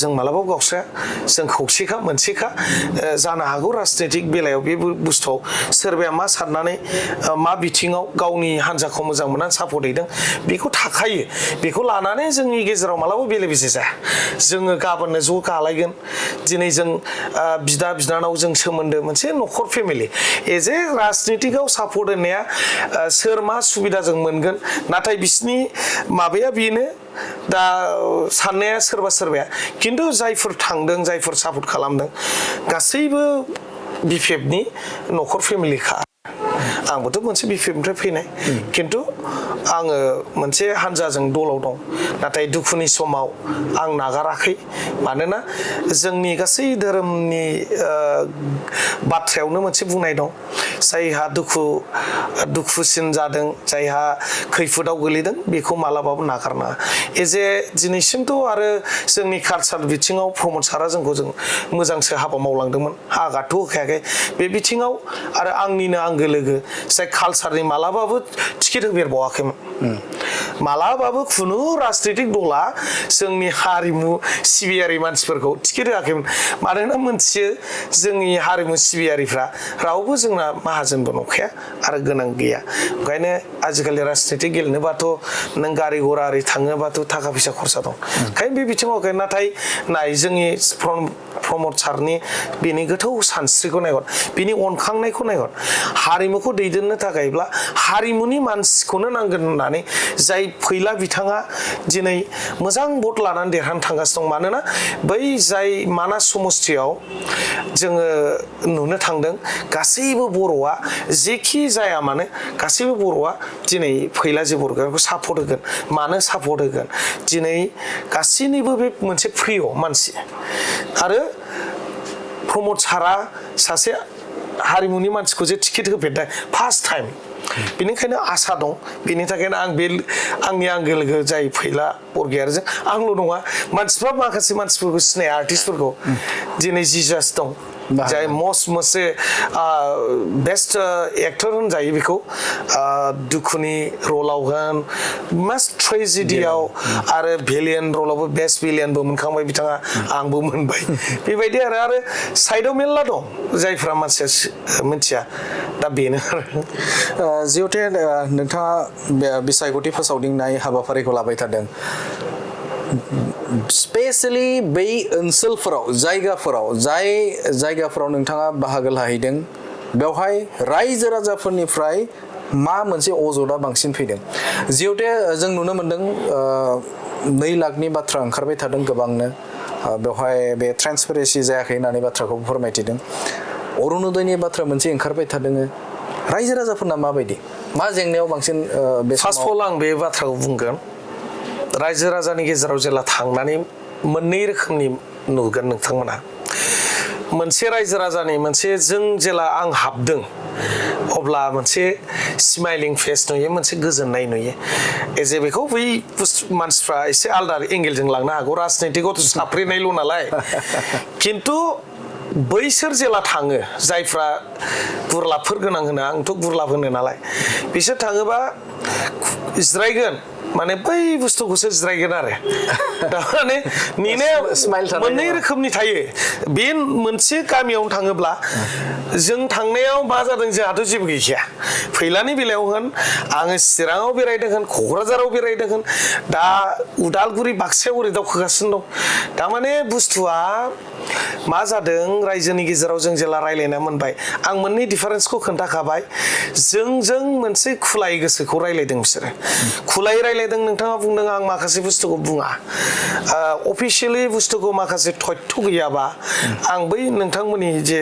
जों मालाबाबो गावस्राया जों खौसेखा मोनसेखा जानो हागौ राजनीतिक बेलायाव बे बुस्थुआव सोरबाया मा साननानै मा बिथिङाव गावनि हान्जाखौ मोजां मोननानै सापर्ट हैदों बेखौ थाखायो बेखौ लानानै जोंनि गेजेराव मालाबाबो बेले बेजे जाया जोङो गाबोननो ज' गालायगोन दिनै जों बिदा बिनानाव जों सोमोन्दो मोनसे न'खर फेमिलि एज ए राजनीतिकआव सापर्ट होनाया सोर मा सुबिदा जों मोनगोन नाथाय बिसिनि माबाया बेनो दा साननाया सोरबा सोरबाया खिन्थु जायफोर थांदों जायफोर सापर्ट खालामदों गासैबो बिपिएफनि न'खर फेमिलिखा आंबोथ' मोनसे बिपिएफनिफ्राय फैनाय खिन्थु आङो मोनसे हान्जाजों दलाव दं नाथाय दुखुनि समाव आं नागाराखै मानोना जोंनि गासै धोरोमनि बाथ्रायावनो मोनसे बुंनाय दं जायहा दुखुसिन जादों जायहा खैफोदाव गोलैदों बेखौ मालाबाबो नागारनाङा एज ए दिनैसिमथ' आरो जोंनि कालचार बिथिङाव प्रमद सारा जोंखौ जों मोजांसो हाबा मावलांदोंमोन आगादथ' होखायाखै बे बिथिङाव आरो आंनिनो आंगो लोगो जाय कालचारनि मालाबाबो टिकेट होफेरबावाखैमोन मालाबाबो खुनु राजनीतिक दला जोंनि हारिमु सिबियारि मानसिफोरखौ टिकेट होआखैमोन मानोना मोनथियो जोंनि हारिमु सिबियारिफ्रा रावबो जोंना माहाजोनबो नंखाया आरो गोनां गैया ओंखायनो आजिखालि राजनीति गेलेनोबाथ' नों गारि घरा ओरै थाङोबाथ' थाखा फैसा खरसा दं ओंखायनो बे बिथिङाव नाथाय नाय जोंनि प्रमद सारनि बेनि गोथौ सानस्रिखौ नायहर बिनि अनखांनायखौ नायहर हारिमुखौ दैदेननो थाखायब्ला हारिमुनि मानसिखौनो नांगोन होननानै जाय फैला बिथाङा दिनै मोजां भट लानानै देरहानो थांगासिनो दं मानोना बै जाय मानास समस्थियाव जोङो नुनो थांदों गासैबो बर'आ जेखि जाया मानो गासैबो बर'आ दिनै फैला जे बर'खौ सापर्ट होगोन मानो सापर्ट होगोन दिनै गासैनिबो बे मोनसे प्रिय मानसि आरो प्रमद सारा सासे हारिमुनि मानसिखौ जे टिकेट होफेरदों फार्स्ट टाइम बेनिखायनो आसा दं बेनि थाखायनो आं बे आंनि आंगो लोगो जाय फैला बरगयारिजों आंल' नङा मानसिफ्रा माखासे मानसिफोरखौ सिनाया आर्टिस्टफोरखौ दिनै जिजास दं जाय मस्ट मोनसे बेस्ट एक्टर होनजायो बेखौ दुखुनि रलाव होन मास्ट ट्रेजेडियाव आरो भिलियन रलावबो बेस्ट भिलियनबो मोनखांबाय बिथाङा आंबो मोनबाय बेबायदि आरो साइडआव मेरला दं जायफ्रा मानसिया मिथिया दा बेनो आरो जिहेतु नोंथाङा बिसायख'थि फोसावदिंनाय हाबाफारिखौ लाबाय थादों स्पेशली बै ओनसोलफोराव जाय जायगाफोराव नोंथाङा बाहागो लाहैदों बेवहाय रायजो राजाफोरनिफ्राय मा मोनसे अजदआ बांसिन फैदों जिहेतु जों नुनो मोनदों 2 लाखनि बाथ्रा ओंखारबाय थादों गोबांनो बेवहाय बे ट्रान्सपेरेन्सि जायाखै होननानै बाथ्राखौ फोरमायथिदों अरुणोदयनि बाथ्रा मोनसे ओंखारबाय थादों रायजो राजाफोरना माबायदि मा जेंनायाव बांसिन फार्स्ट अफ अल आं बे बाथ्राखौ बुंगोन रायजो राजानि गेजेराव जेला थांनानै मोननै रोखोमनि नुगोन नोंथांमोना मोनसे रायजो राजानि मोनसे जों जेला आं हाबदों अब्ला मोनसे स्माइलिं फेस नुयो मोनसे गोजोननाय नुयो एजे बेखौ बै मानसिफ्रा एसे आलदा एंगेलजों लांनो हागौ राजनीतिकआवथ' साफ्रेनायल' नालाय खिन्थु बैसोर जेला थाङो जायफ्रा गुरलाबफोर गोनां होनो आंथ' गुरलाब होनो नालाय बिसोर थाङोबा जिरायगोन माने बै बुस्थुखौसो जिरायगोन आरो थारमाने नेनाया मोननै रोखोमनि थायो बे मोनसे गामियावनो थाङोब्ला जों थांनायाव मा जादों जोंहाथ' जेबो गैखाया फैलानि बेलायाव होन आङो चिराङाव बेरायदों होन क'क्राझाराव बेरायदों होन दा उदालगुरि बाक्सायाव ओरै दावखोगासिनो दं थारमाने बुस्थुआ मा जादों रायजोनि गेजेराव जों जेला रायलायना मोनबाय आं मोननै डिफारेन्सखौ खोन्थाखाबाय जों मोनसे खुलायै गोसोखौ रायलायदों बिसोरो खुलायै रायलायदों नोंथाङा बुंदों आं माखासे बुस्थुखौ बुङा अफिसियेलि बुस्थुखौ माखासे तथ्य गैयाबा आं बै नोंथांमोननि जे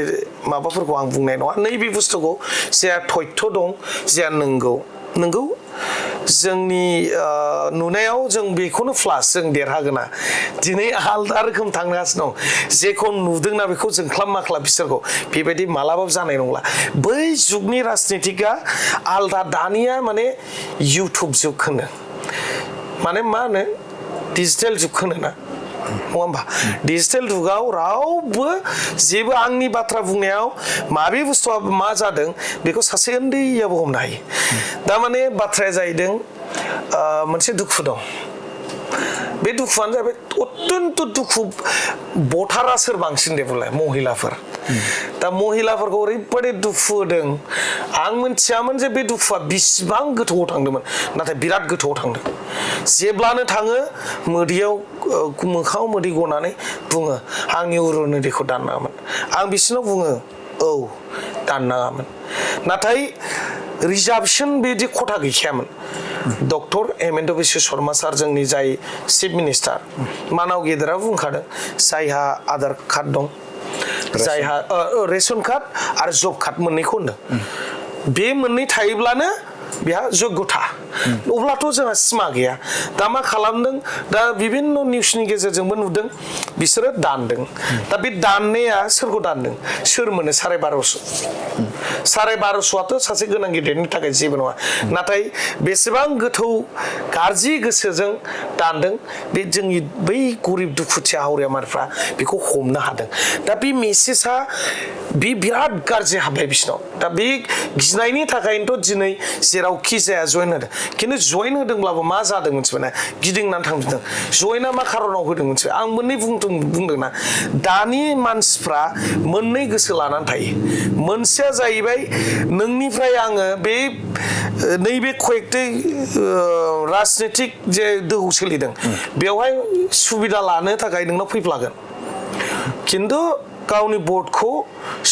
माबाफोरखौ आं बुंनाय नङा नैबे बुस्थुखौ जे तथ्य दं जे नंगौ जोंनि नुनायाव जों बेखौनो प्लास जों देरहागोना दिनै आलदा रोखोम थांगासिनो दं जेखौ नुदोंना बेखौ जोंख्लाब माख्लाब बिसोरखौ बेबायदि मालाबाबो जानाय नंला बै जुगनि राजनीतिकआ आलदा दानिया माने इउटुब जुग होनो माने मा होनो डिजिटेल जुग होनो ना नङा होमबा डिजिटेल जुगाव रावबो जेबो आंनि बाथ्रा बुंनायाव माबे बुस्थुआ मा जादों बेखौ सासे उन्दैयाबो हमनो हायो दा माने बाथ्राया जाहैदों मोनसे दुखु दं बे दुखुआनो जाबाय अत्यन्त दुखु बथारा सोर बांसिन दे बुंलाय महिलाफोर दा महिलाफोरखौ ओरैबायदि दुखु होदों आं मिथियामोन जे बे दुखुआ बिसिबां गोथौआव थांदोंमोन नाथाय बिराद गोथौआव थांदों जेब्लानो थाङो मोदैयाव मोखाङाव मोदै गनानै बुङो आंनि उरुनोदैखौ दाननाङामोन आं बिसोरनाव बुङो औ दाननाङामोन नाथाय रिजार्भेसन बिदि खथा गैखायामोन डक्टर हेमेन्त बिश्व शर्मा सार जोंनि जाय चिफ मिनिस्टार मानाव गेदेरा बुंखादों जायहा आधार कार्ड दं जायहा रेशन कार्ड आरो जब कार्ड मोननैखौ होनदों बे मोननै थायोब्लानो बेहा जग्यथा अब्लाथ' जोंहा सिमा गैया दा मा खालामदों दा बिभिन्न निउसनि गेजेरजोंबो नुदों बिसोरो दानदों दा बे दाननाया सोरखौ दानदों सोर मोनो 1250 सासे गोनां गिदिरनि थाखाय जेबो नङा नाथाय बेसेबां गोथौ गाज्रि गोसोजों दानदों बे जोंनि बै गरिब दुखुथिया हावरियामारफ्रा बेखौ हमनो हादों दा बे मेसेजआ बे बिराद गाज्रि हाबबाय बिसिनाव दा बे गिनायनि थाखायनोथ' दिनै जेरावखि जाया जइन होदों खिन्थु जइन होदोंब्लाबो मा जादों मोनथिबाय ना गिदिंनानै थांजोबदों जइना मा खारनाव होदों मोनथिबाय आं मोननै बुंदोंना दानि मानसिफ्रा मोननै गोसो लानानै थायो मोनसेया जाहैबाय नोंनिफ्राय आङो बे नैबे कयेक्टै राजनितिक जे दोहौ सोलिदों बेवहाय सुबिदा लानो थाखाय नोंनाव फैफ्लागोन खिन्थु गावनि भटखौ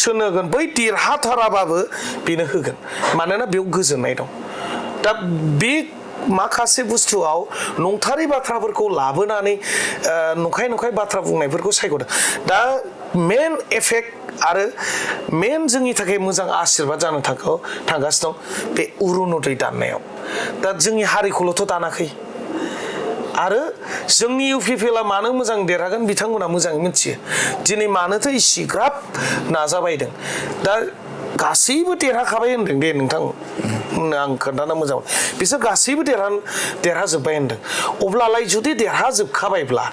सोरनो होगोन बै देरहाथाराबाबो बेनो होगोन मानोना बेयाव गोजोननाय दं दा बे माखासे बुस्थुआव नंथारै बाथ्राफोरखौ लाबोनानै नंखाय बाथ्रा बुंनायफोरखौ सायख'दों दा मेन एफेक्ट आरो मेन जोंनि थाखाय मोजां आशीर्बाद जानो थांगासिनो दं बे उरुनोदै दाननायाव दा जोंनि हारिखौल'थ' दानाखै आरो जोंनि इउपिपिएलआ मानो मोजां देरहागोन बिथांमोना मोजाङै मिथियो दिनै मानोथो इसिग्राब नाजाबायदों दा गासैबो देरहाखाबाय होनदों दे नोंथां आं खोन्थानो मोजां बिसोर गासैबो देरहाजोब्बाय होनदों अब्लालाय जुदि देरहाजोबखाबायब्ला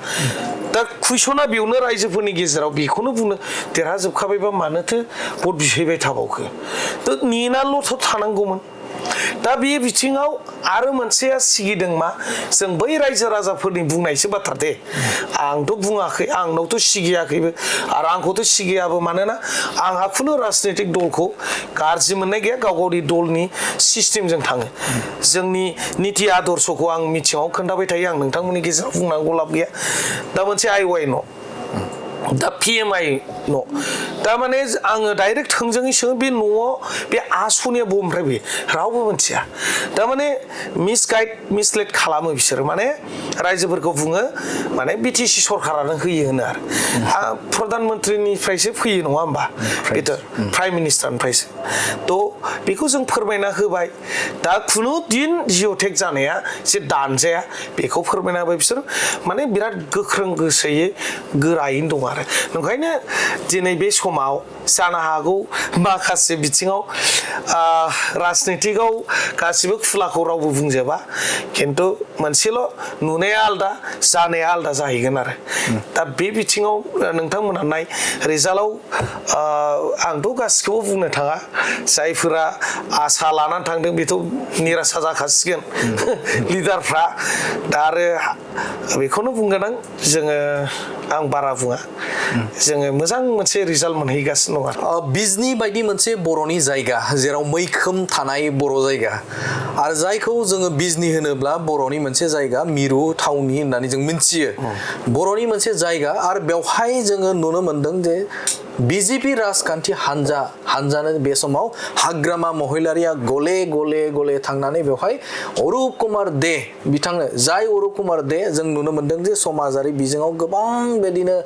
दा कुइसना बेयावनो रायजोफोरनि गेजेराव बेखौनो बुंनो देरहाजोबखाबायबा मानोथो भट बिहैबाय थाबावखो थ' नेनानैल'थ' थानांगौमोन दा बे बिथिङाव आरो मोनसेया सिगिदों मा जों बै रायजो राजाफोरनि बुंनायसो बाथ्रा दे आंथ' बुङाखै आंनावथ' सिगियाखैबो आरो आंखौथ' सिगियाबो मानोना आंहा खुनु राजनितिक दलखौ गाज्रि मोननाय गैया गाव गावनि दलनि सिस्टेमजों थाङो जोंनि निति आदर्शखौ आं मिथिङाव खोन्थाबाय थायो आं नोंथांमोननि गेजेराव बुंनांगौ लाब गैया दा मोनसे आइवाइ न' दा पिएमआइ न' थारमाने आङो डाइरेक्ट थोंजोङै सोङो बे न'आव बे आसनिया बबेनिफ्राय फैयो रावबो मिथिया थारमाने मिसगाइड खालामो बिसोरो माने रायजोफोरखौ बुङो माने बिटिसि सरकारानो होयो होनो आरो प्रधान मन्त्रिनिफ्रायसो फैयो नङा होमबा बेथ' प्राइम मिनिस्टारनिफ्रायसो थ' बेखौ जों फोरमायना होबाय दा खुनु दिन जिअ'टेक जानाया जे दानजाया बेखौ फोरमायना होबाय बिसोर माने बिराद गोख्रों गोसोयै गोरायैनो दं आरो ओंखायनो दिनै बे समाव जानो हागौ माखासे बिथिङाव राजनितिकआव गासिबो खुलाखौ रावबो बुंजोबा खिन्थु मोनसेल' नुनाया आलदा जानाया आलदा जाहैगोन आरो दा बे बिथिङाव नोंथांमोनहा नाय रिजाल्टआव आंथ' गासिखौबो बुंनो थाङा जायफोरा आसा लानानै थांदों बेथ' निरासा जाखासिगोन लिडारफ्रा दा आरो बेखौनो बुंगोन जोङो आं बारा बुङा जोङो मोजां मोनसे रिजाल्ट मोनहैगासिनो दं आरो बिजनि बायदि मोनसे बर'नि जायगा जेराव मैखोम थानाय बर' जायगा आरो जायखौ जोङो बिजनि होनोब्ला बर'नि मोनसे जायगा मिरु थावनि होननानै जों मिथियो बर'नि मोनसे जायगा आरो बेवहाय जोङो नुनो मोनदों जे बिजेपि राजखान्थि हानजानो बे समाव हाग्रामा महिलारिया गले थांनानै बेवहाय अरुप कुमार दे बिथांनो जाय अरुप कुमार दे जों नुनो मोनदों जे समाजारि बिजोङाव गोबां बेदिनो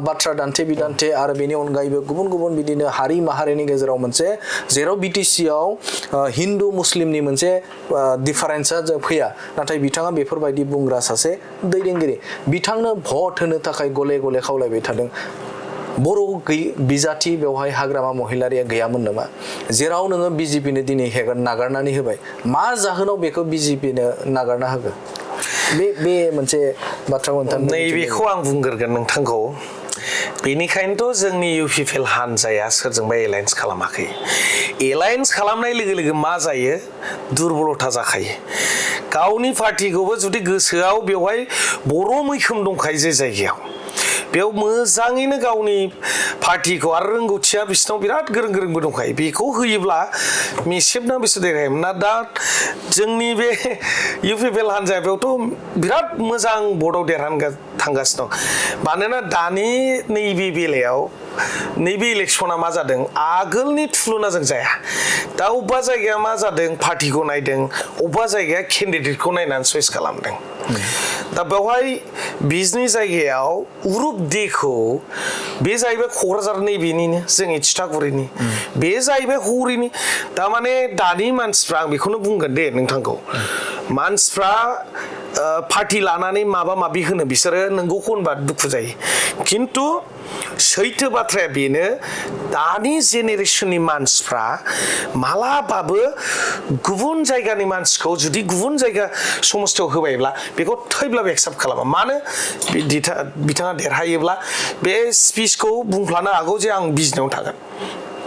बाथ्रा दान्थे बिदान्थे आरो बेनि अनगायैबो गुबुन बिदिनो हारि माहारिनि गेजेराव मोनसे जेराव बिटिसिआव हिन्दु मुस्लिमनि मोनसे डिफारेन्सआ फैया नाथाय बिथाङा बेफोरबायदि बुंग्रा सासे दैदेनगिरि बिथांनो भट होनो थाखाय गले खावलायबाय थादों बर' बिजाथि बेवहाय हाग्रामा महिलारिया गैयामोन नामा जेराव नोङो बिजेपिनो दिनै नागारनानै होबाय मा जाहोनाव बेखौ बिजेपिनो नागारना होगोन बे मोनसे बाथ्राखौ नोंथां नैबेखौ आं बुंग्रोगोन नोंथांखौ बेनिखायनोथ' जोंनि UPPL हानजाया सोरजोंबा एलायन्स खालामाखै एलायन्स खालामनाय लोगो लोगो मा जायो दुरबलथा जाखायो गावनि पार्टिखौबो जुदि गोसोआव बेवहाय बर' मैखोम दंखायो जे जायगायाव बेयाव मोजाङैनो गावनि पार्टिखौ आरो रोंगौथिया बिसिनाव बिराद गोरों गोरोंबो दंखायो बेखौ होयोब्ला मेसेबना बिसोर देरहायोमोन ना दा जोंनि बे UPPL हानजाया बेयावथ' बिराद मोजां भटआव देरहानो थांगासिनो दं मानोना दानि नैबे बेलायाव नैबे इलेक्सना मा जादों आगोलनि थुलुनाजों जाया दा अबेबा जायगाया मा जादों पार्टिखौ नायदों अबेबा जायगाया केन्डिडेटखौ नायनानै चइस खालामदों दा बेवहाय बिजनि जायगायाव उरुप देखौ बे जाहैबाय क'क्राझार नैबेनिनो जोंनि थिथागुरिनि बे जाहैबाय हौरिनि थारमाने दानि मानसिफ्रा आं बेखौनो बुंगोन दे नोंथांखौ मानसिफ्रा पार्टि लानानै माबा माबि होनो बिसोरो नोंगौखौ होनबा दुखु जायो खिन्थु सैथो बाथ्राया बेनो दानि जेनेरेसननि मानसिफ्रा मालाबाबो गुबुन जायगानि मानसिखौ जुदि गुबुन जायगा समस्थियाव होबायब्ला बेखौ थैब्लाबो एक्सेप्ट खालामा मानो बिथाङा देरहायोब्ला बे स्पिचखौ बुंफ्लानो हागौ जे आं बिजनियाव थागोन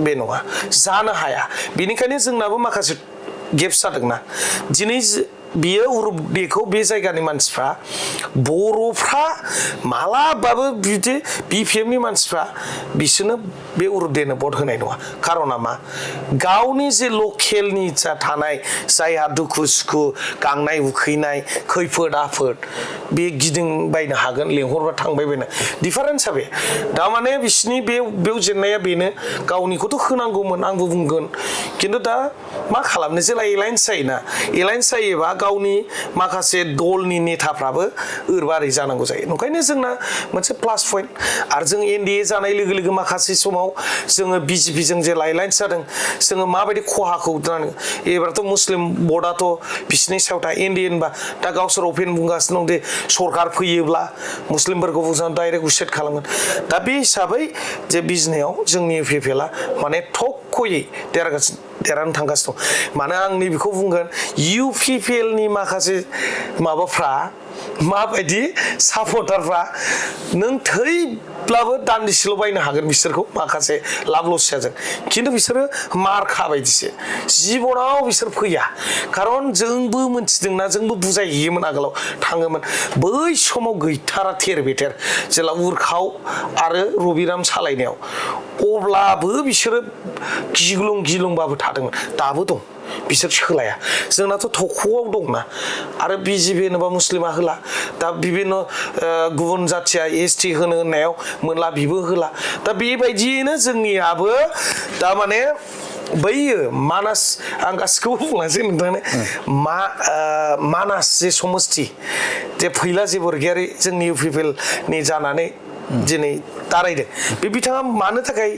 बे नङा जानो हाया बेनिखायनो जोंनाबो माखासे गेप्स जादोंना दिनै बियो उरुप देखौ बे जायगानि मानसिफ्रा बर'फ्रा मालाबाबो बिदि BPFनि मानसिफ्रा बिसोरनो बे उरुप देनो भट होनाय नङा खारना मा गावनि जे लकेलनि जा थानाय जायहा दुखु सुखु गांनाय उखैनाय खैफोद आफोद बे गिदिंबायनो हागोन लेंहरबा थांबाय बायनो डिफारेन्सआ बे दामाने बिसिनि बेयाव जेननाया बेनो गावनिखौथ' होनांगौमोन आंबो बुंगोन खिन्थु दा मा खालामनो जेला एलायन्स जायोना एलायन्स जायोबा गावनि माखासे दलनि नेताफ्राबो ओरैबारै जानांगौ जायो ओंखायनो जोंना मोनसे प्लास पइन्ट आरो जों NDA जानाय लोगो लोगो माखासे समाव जोङो BJPजों जे एलायन्स जादों जोङो माबायदि खहाखौ एबारथ' मुस्लिम भटआथ' बिसिनि सायाव दा NDA होनबा दा गावसोर अपेन बुंगासिनो दं दे सरकार फैयोब्ला मुस्लिमफोरखौ बुजानो डाइरेक्ट उइसेट खालामगोन दा बे हिसाबै जे बिजनेयाव जोंनि UPPLआ माने थखयै देरहानो थांगासिनो दं मानो आं नैबेखौ बुंगोन UPPLनि माखासे माबाफ्रा माबायदि सापर्टारफ्रा नों थैब्लाबो दान्दिसेल' बायनो हागोन बिसोरखौ माखासे लाब लसियाजों खिन्थु बिसोरो मार खाबायदिसो जिबनाव बिसोर फैया खारन जोंबो मोनथिदोंना जोंबो बुजायहैयोमोन आगोलाव थाङोमोन बै समाव गैथारा थेर बेथेर जेला उरखाव आरो रबिराम सालायनायाव अब्लाबो बिसोरो गिलुंबाबो थादोंमोन दाबो दं बिसोर सोलाया जोंनाथ' थख'आव दंना आरो BJP होनोबा मुस्लिमा होला दा बिभिन्न गुबुन जाथिया ST होनो होननायाव मोनला बिबो होला दा बेबायदियैनो जोंनियाबो दा माने बैयो मानास आं गासिखौबो बुंलांसै नोंथांनो मानास जे समस्ति जे फैला जे बरगयारि जोंनि UPPLनि जानानै दिनै दारायदों बे बिथाङा मानो थाखाय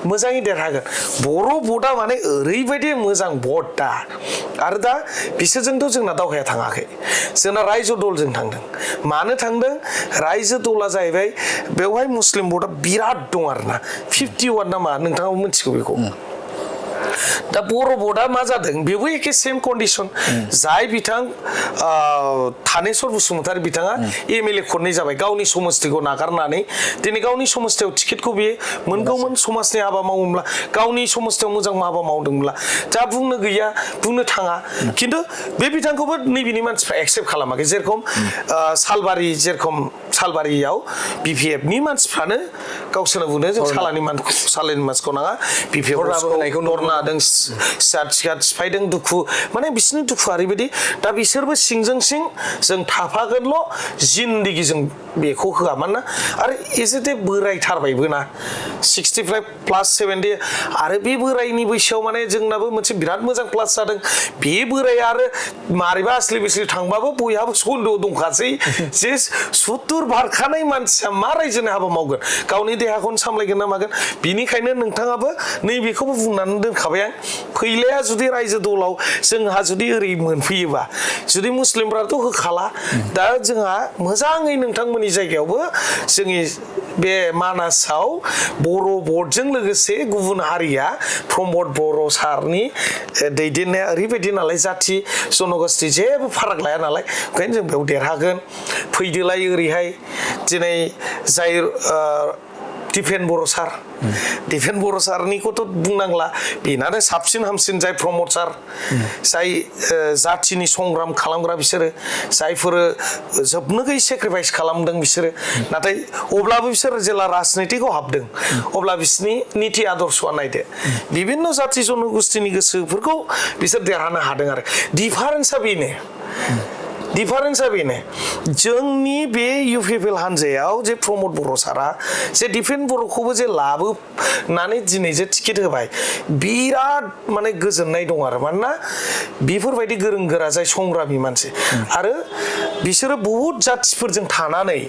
मोजाङै देरहागोन बर' भटआ माने ओरैबायदि मोजां भट दा आरो दा बिसोरजोंथ' जोंना दावहाया थाङाखै जोंना रायजो दलजों थांदों मानो थांदों रायजो दला जाहैबाय बेवहाय मुस्लिम भटआ बिराद दं आरोना 51 नामा नोंथाङाबो मिथिगौ बेखौ दा बर' भटआ मा जादों बेबो एखे सेम कन्डिसन जाय बिथां थानेश्वर बसुमतारी बिथाङा MLA खननै जाबाय गावनि समस्तिखौ नागारनानै दिनै गावनि समस्तियाव टिकेटखौ बियो मोनगौमोन समाजनि हाबा मावोब्ला गावनि समस्तियाव मोजां हाबा मावदोंब्ला जा बुंनो गैया बुंनो थाङा खिन्थु बे बिथांखौबो नैबेनि मानसिफ्रा एक्सेप्ट खालामाखै जेरखम सालबारियाव BPFनि मानसिफ्रानो गावसोरनो बुंदों जों सालानि मानसिखौ नाङा BPF दरनादों सियाद सिफायदों दुखु माने बिसोरनि दुखुआ ओरैबायदि दा बिसोरबो सिंजों सिं जों थाफागोनल' जिन्दगि जों बेखौ होआ मानोना आरो एसेते बोरायथारबायबो ना 65+70 आरो बे बोरायनि बैसोआव माने जोंनाबो मोनसे बिराद मोजां प्लास जादों बे बोराया आरो मारैबा आस्लि बिस्लि थांबाबो बयहाबो सन्देह दंखासै जे 70 बारखानाय मानसिया मा रायजोनि हाबा मावगोन गावनि देहाखौनो सामलायगोन ना मागोन बिनिखायनो नोंथाङाबो नैबेखौबो बुंनानै दोनखाबाय माबाय आं फैलाया जुदि रायजो दलाव जोंहा जुदि ओरै मोनफैयोबा जुदि मुस्लिमफ्राथ' होखाला दा जोंहा मोजाङै नोंथांमोननि जायगायावबो जोंनि बे मानासाव बर' बर्डजों लोगोसे गुबुन हारिया प्रमद बर' सारनि दैदेननाया ओरैबायदि नालाय जाथि जन'गोष्ठी जेबो फाराग लाया नालाय ओंखायनो जों बेयाव देरहागोन फैदोलाय ओरैहाय दिनै जाय दिपेन बर' सार दिपेन बर' सारनिखौथ' बुंनांला बेनानो साबसिन हामसिन जाय प्रमद सार जाय जाथिनि संग्राम खालामग्रा बिसोरो जायफोर जोबनो गैयै सेक्रिफाइस खालामदों बिसोरो नाथाय अब्लाबो बिसोर जेला राजनितिकआव हाबदों अब्ला बिसोरनि निति आदर्शआ नायदो बिभिन्न जाथि जन'गोष्ठीनि गोसोफोरखौ बिसोर देरहानो हादों आरो डिफारेन्सआ बेनो जोंनि बे इउपिपिएल हान्जायाव जे प्रमद बर' सारा जे दिपेन बर'खौबो जे लाबोनानै दिनै जे टिकेट होबाय बिराद माने गोजोननाय दं आरो मानोना बेफोरबायदि गोरों गोरा जाय संग्रामि मानसि आरो बिसोरो बहुद जाथिफोरजों थानानै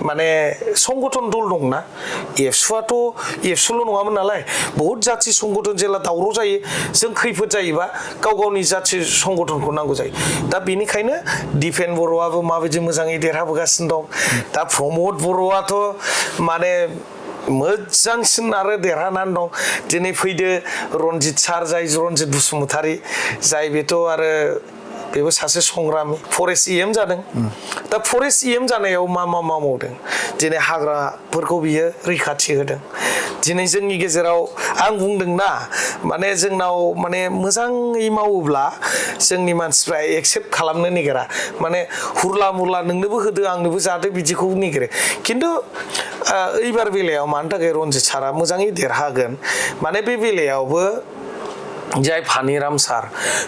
माने संगठन दल दंना एबसुआथ' एबसुल' नङामोन नालाय बहुद जाथि संगठन जेला दावराव जायो जों खैफोद जायोबा गाव गावनि जाथि संगठनखौ नांगौ जायो दा बेनिखायनो दिपेन बर'आबो माबायदि मोजाङै देरहाबोगासिनो दं दा प्रमद बर'आथ' माने मोजांसिन आरो देरहानानै दं दिनै फैदो रनजित सार जाय रनजित बसुमतारी जाय बेथ' आरो बेबो सासे संग्रामि फरेस्ट इएम जादों दा फरेस्ट इएम जानायाव मा मावदों दिनै हाग्राफोरखौ बियो रैखाथि होदों दिनै जोंनि गेजेराव आं बुंदोंना माने जोंनाव माने मोजाङै मावोब्ला जोंनि मानसिफ्रा एक्सेप्ट खालामनो नागिरा माने हुरला मुरला नोंनोबो होदो आंनोबो जादो बिदिखौ नागिरो खिन्थु एबार बेलायाव मानि थाखाय रनजित सारा मोजाङै देरहागोन माने बे बेलायावबो जाय फानिराम सार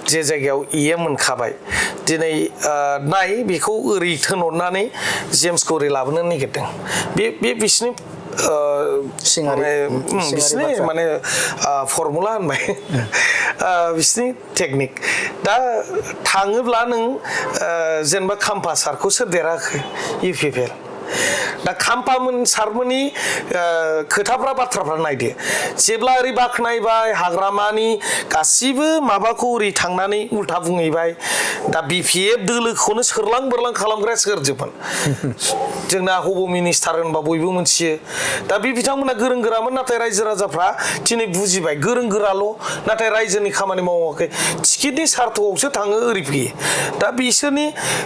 जे जायगायाव इएम मोनखाबाय दिनै नाय बेखौ ओरै थोनहरनानै जेम्सखौ ओरै लाबोनो नागिरदों बे बिसिनि बिसिनि माने फर्मुला होनबाय बिसिनि टेकनिक दा थाङोब्ला नों जेनेबा खाम्फा सारखौ सोर देरहाखो इउपिपिएल दा खाम्फामोन सारमोननि खोथाफ्रा बाथ्राफ्रा नायदो जेब्ला ओरै बाख्नायबाय हाग्रामानि गासिबो माबाखौ ओरै थांनानै उल्था बुंहैबाय दा बिपिएफ दोलोखौनो सोरलां बोरलां खालामग्राया सोरजोबमोन जोंना हब' मिनिस्टार होनबा बयबो मोनथियो दा बे बिथांमोना गोरों गोरामोन नाथाय रायजो राजाफ्रा दिनै बुजिबाय गोरों गोराल' नाथाय रायजोनि खामानि मावाखै टिकेटनि सार्थआवसो थाङो ओरै फैयो दा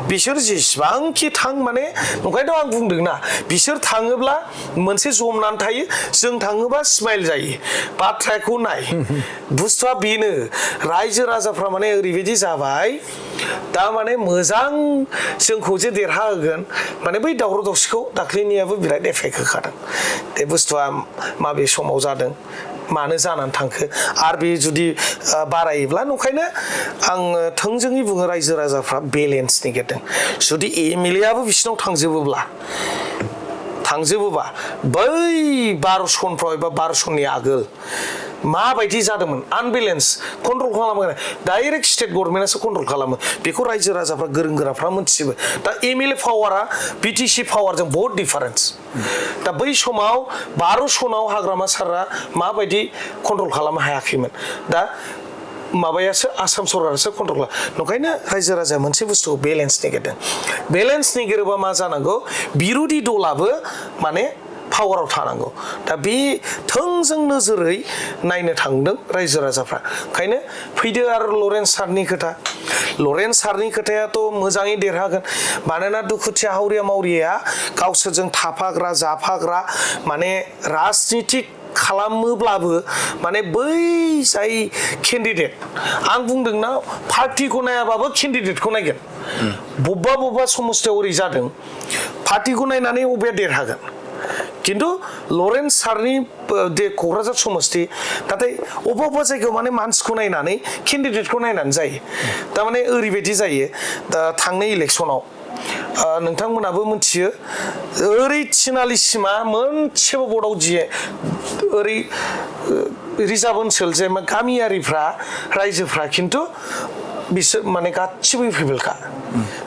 बिसोर जेसेबांखि थां माने ओंखायनोथ' आं बुंदोंना बिसोर थाङोब्ला मोनसे जमनानै थायो जों थाङोबा स्माइल जायो बाथ्राखौ नाय बुस्थुआ बेनो रायजो राजाफ्रा माने ओरैबायदि जाबाय दा माने मोजां जोंखौ जे देरहाहोगोन माने बै दावराव दावसिखौ दाख्लैनियाबो बिराद एफेक्ट होखादों बे बुस्थुआ माबे समाव जादों मानो जानानै थांखो आरो बे जुदि बारायोब्ला ओंखायनो आं थोंजोङै बुङो रायजो राजाफ्रा बेलेन्स नागिरदों जुदि एमएलएआबो बिसिनाव थांजोबोबा बै 12 सनफ्राव एबा 12 सननि आगोल माबायदि जादोंमोन आनबेलेन्स कन्ट्रल खालामो डाइरेक्ट स्टेट गभर्नमेन्टआसो कन्ट्रल खालामो बेखौ रायजो राजाफ्रा गोरों गोराफ्रा मोनथिजोबो दा एमएलए पावारा बिटिसि पावारजों बहुत डिफारेन्स दा बै समाव 12 सनाव हाग्रामा सारा माबायदि कन्ट्रल खालामनो हायाखैमोन दा माबायासो आसाम सरकारासो कन्ट्रल खालामो ओंखायनो रायजो राजाया मोनसे बुस्थुखौ बेलेन्स नागिरदों बेलेन्स नागिरोबा मा जानांगौ बिरोधि दलाबो माने पावाराव थानांगौ दा बे थोंजों नोजोरै नायनो थांदों रायजो राजाफ्रा ओंखायनो फैदो आरो लरेन्स सारनि खोथायाथ' मोजाङै देरहागोन मानोना दुखुथिया हावरिया मावरिया गावसोरजों थाफाग्रा जाफाग्रा माने राजनितिक खालामोब्लाबो माने बै जाय केन्डिडेट आं बुंदोंना पार्टिखौ नायाबाबो केन्डिडेटखौ नायगोन बबेबा समस्थियाव ओरै जादों पार्टिखौ नायनानै अबेया देरहागोन किन्तु लरेन्स सारनि दे क'क्राझार समस्ति नाथाय अबेबा जायगायाव माने मानसिखौ नायनानै केन्डिडेटखौ नायनानै जायो थारमाने ओरैबायदि जायो दा थांनाय इलेक्सनाव नोंथांमोनाबो मिथियो ओरै थिनालिसिमा मोनसेबो बर्डआव ओरै रिजार्भ ओनसोल जे गामियारिफ्रा रायजोफ्रा खिन्थु बिसोर माने गासिबो इउपिपिएलखा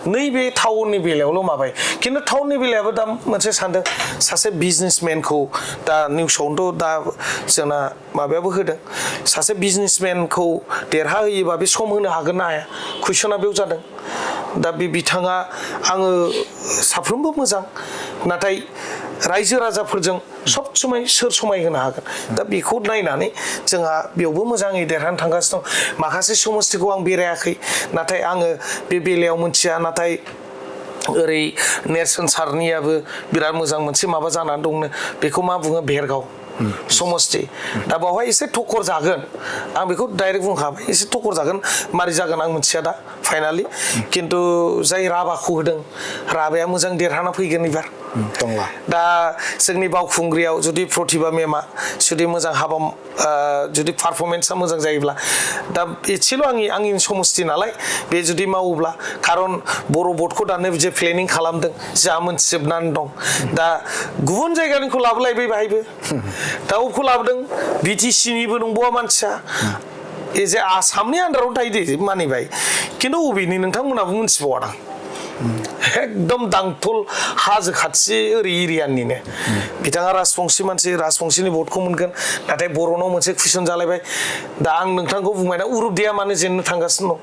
नैबे टाउननि बेलायावल' माबाय खिन्थु टाउननि बेलायाबो दा मोनसे सानदों सासे बिजनेसमेनखौ दा निउसावनोथ' दा जोंना माबायाबो होदों सासे बिजनेसमेनखौ देरहाहोयोबा बे सम होनो हागोन ना हाया कुइसना बेयाव जादों दा बे बिथाङा आङो साफ्रोमबो मोजां नाथाय रायजो राजाफोरजों सब समाय सोर समाय होनो हागोन दा बेखौ नायनानै जोंहा बेयावबो मोजाङै देरहानो थांगासिनो दं माखासे समस्थिखौ आं बेरायाखै नाथाय आङो बे बेलायाव मोनथिया नाथाय ओरै नेरसोन सारनियाबो बिराद मोजां मोनसे माबा जानानै दंनो बेखौ मा बुङो भेरगाव समस्ति दा बावहाय एसे टक्कर जागोन आं बेखौ डाइरेक्ट बुंखाबाय एसे टक्कर जागोन मारै जागोन आं मिथिया दा फाइनालि खिन्थु जाय राभाखौ होदों राभाया मोजां देरहाना फैगोन एबार दा जोंनि बावखुंग्रियाव जुदि प्रतिभा मेमा जुदि मोजां हाबा जुदि पारफरमेन्सआ मोजां जायोब्ला दा एसेल' आंनि समस्ति नालाय बे जुदि मावोब्ला खारन बर' बर्डखौ दानो जे प्लेनिं खालामदों जा मोनथिजोबनानै दं दा गुबुन जायगानिखौ लाबोलायबाय बाहायबो दा अबेखौ लाबोदों बिटिसिनिबो नंबावा मानसिया एजे आसामनि आन्दाराव थायो दे मानिबाय खिन्थु अबेनि नोंथांमोनाबो मोनथिबावादां एकदम दांथल हाजो खाथि ओरै एरियानिनो बिथाङा राजबंसि मानसि राजबंसिनि भटखौ मोनगोन नाथाय बर'नाव मोनसे कुइसन जालायबाय दा आं नोंथांखौ बुंबाय ना उरुदेया मानो जेननो थांगासिनो दं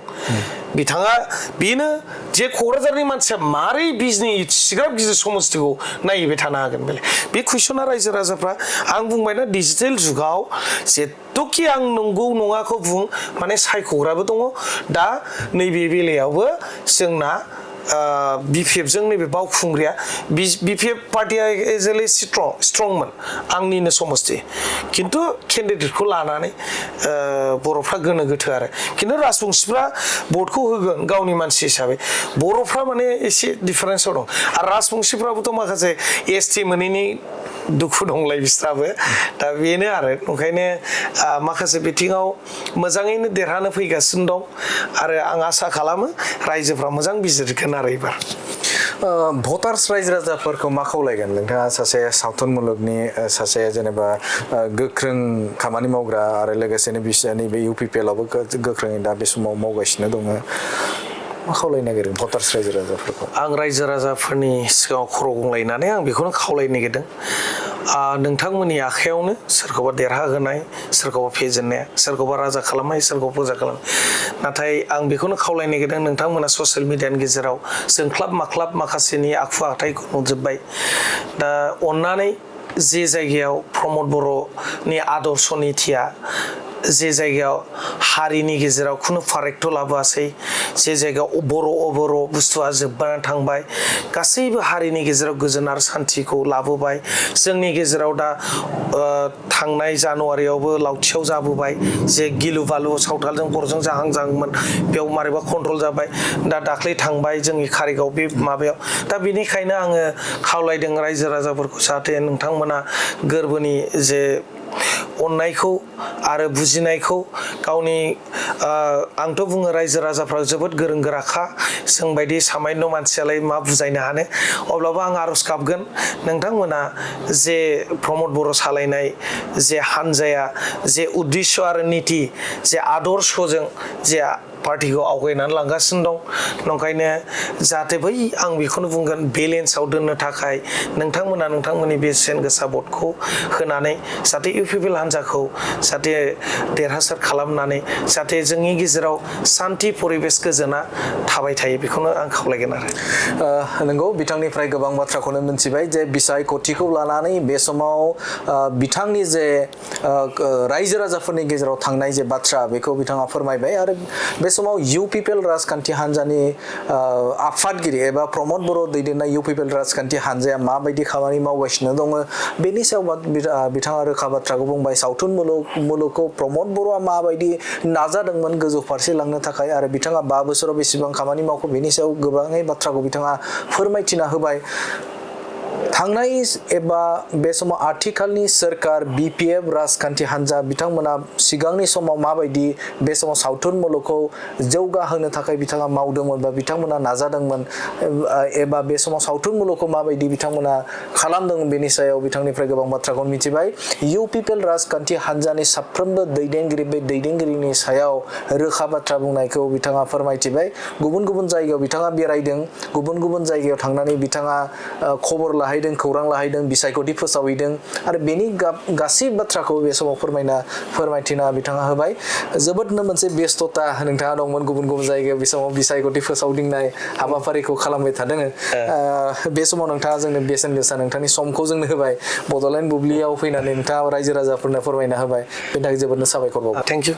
बिथाङा बेनो जे क'क्राझारनि मानसिया मारै बिजनि सिग्राब गिदिर समस्थिखौ नायहैबाय थानो हागोन बेलाय बे कुइसना रायजो राजाफ्रा आं बुंबायना डिजिटेल जुगाव जेथुखि आं नंगौ नङाखौ बुं माने सायख'ग्राबो दङ दा नैबे बेलायावबो जोंना बिपिएफजों नैबे बावखुंग्रिया बिपिएफ पार्टिया एजेलि स्ट्रंमोन आंनिनो समस्ति खिन्थु केन्डिडेटखौ लानानै बर'फ्रा गोनो गोथो आरो खिन्थु राजबंसिफ्रा भटखौ होगोन गावनि मानसि हिसाबै बर'फ्रा माने एसे डिफारेन्सआव दं आरो राजबंसिफ्राबोथ' माखासे एसटि मोनैनि दुखु दंलाय बिस्राबो दा बेनो आरो ओंखायनो माखासे बिथिङाव मोजाङैनो देरहानो फैगासिनो दं आरो आं आसा खालामो रायजोफ्रा मोजां बिजिरगोन आरो एबार भटार्स रायजो राजाफोरखौ मा खावलायगोन नोंथाङा सासे सावथुन मुलुगनि सासे जेनेबा गोख्रों खामानि मावग्रा आरो लोगोसेनो बिसोरनि बे इउपिपिएलआवबो गोख्रोङै दा बे समाव मावगासिनो दङ मा खावलायनो नागिरदों भटार्स रायजो राजाफोरखौ आं रायजो राजाफोरनि सिगाङाव खर' गंलायनानै आं बेखौनो खावलायनो नागिरदों नोंथांमोननि आखायावनो सोरखौबा देरहाहोनाय सोरखौबा फेजेननाया सोरखौबा राजा खालामनाय सोरखौबा प्रजा खालामनाय नाथाय आं बेखौनो खावलायनो नागिरदों नोंथांमोना ससियेल मिडियानि गेजेराव जोंख्लाब माख्लाब माखासेनि आखु आखुथायखौ नुजोब्बाय दा अननानै जे जायगायाव प्रमद बर'नि आदर्श नीतिया जे जायगायाव हारिनि गेजेराव खुनु फारागथ' लाबोआसै जे जायगायाव बर' बुस्थुआ जोबनानै थांबाय गासैबो हारिनि गेजेराव गोजोन आरो सान्थिखौ लाबोबाय जोंनि गेजेराव दा थांनाय जानुवारियावबो लावथियाव जाबोबाय जे गिलु बालु सावथालजों बर'जों जाहां जाहांमोन बेयाव मारैबा कन्ट्रल जाबाय दा दाख्लै थांबाय जोंनि कारिगाव बे माबायाव दा बेनिखायनो आङो खावलायदों रायजो राजाफोरखौ जाहाथे नोंथांमोना गोरबोनि जे अननायखौ आरो बुजिनायखौ गावनि आंथ' बुङो रायजो राजाफ्रा जोबोद गोरों गोराखा जों बायदि सामान्य मानसियालाय मा बुजायनो हानो अब्लाबो आं आर'ज गाबगोन नोंथांमोना जे प्रमद बर' सालायनाय जे हानजाया जे उद्देश्य आरो नीति जे आदर्शजों जे पार्टिखौ आवगायनानै लांगासिनो दं नंखायनो जाहाथे बै आं बेखौनो बुंगोन बेलेन्सआव दोननो थाखाय नोंथांमोना नोंथांमोननि बेसेन गोसा भटखौ होनानै जाहाथे इउपिपिएल हान्जाखौ जाहाथे देरहासार खालामनानै जाहाथे जोंनि गेजेराव सान्थि परिबेस गोजोना थाबाय थायो बेखौनो आं खावलायगोन आरो नंगौ बिथांनिफ्राय गोबां बाथ्राखौनो मिथिबाय जे बिसायख'थिखौ लानानै बे समाव बिथांनि जे रायजो राजाफोरनि गेजेराव थांनाय जे बाथ्रा बेखौ बिथाङा फोरमायबाय आरो बे समाव इउपिपिएल राजखान्थि हान्जानि आफादगिरि एबा प्रमद बर' दैदेननाय इउपिपिएल राजखान्थि हान्जाया माबायदि खामानि मावगासिनो दङ बेनि सायाव बिथाङा रोखा बाथ्राखौ बुंबाय सावथुन मुलुगखौ प्रमद बर'आ माबायदि नाजादोंमोन गोजौ फारसे लांनो थाखाय आरो बिथाङा 5 बोसोराव बेसेबां खामानि मावखो बेनि सायाव गोबाङै बाथ्राखौ बिथाङा फोरमायथिना होबाय थांनाय एबा बे समाव आथिखालनि सोरखार BPF राजखान्थि हान्जा बिथांमोना सिगांनि समाव माबायदि बे समाव सावथुन मुलुगखौ जौगाहोनो थाखाय बिथाङा मावदोंमोन बा बिथांमोना नाजादोंमोन एबा बे समाव सावथुन मुलुगखौ माबायदि बिथांमोना खालामदोंमोन बेनि सायाव बिथांनिफ्राय गोबां बाथ्राखौ मिथिबाय इउ पिपल राजखान्थि हान्जानि साफ्रोमबो दैदेनगिरि बे दैदेनगिरिनि सायाव रोखा बाथ्रा बुंनायखौ बिथाङा फोरमायथिबाय गुबुन गुबुन जायगायाव बिथाङा बेरायदों गुबुन गुबुन जायगायाव थांनानै बिथाङा खबर लाहैदों खौरां लाहैदों बिसायख'थि फोसावहैदों आरो बेनि गासै बाथ्राखौ बे समाव फोरमायथिना बिथाङा होबाय जोबोदनो मोनसे बेस्थता नोंथाङा दंमोन गुबुन गुबुन जायगायाव बे समाव बिसायख'थि फोसावदिंनाय हाबाफारिखौ खालामबाय थादों बे समाव नोंथाङा जोंनो बेसेन गोसा नोंथांनि समखौ जोंनो होबाय बड'लेण्ड बुब्लियाव फैनानै नोंथाङा रायजो राजाफोरनो फोरमायना होबाय बेनि थाखाय जोबोदनो साबायखर बावबाय थेंक इउ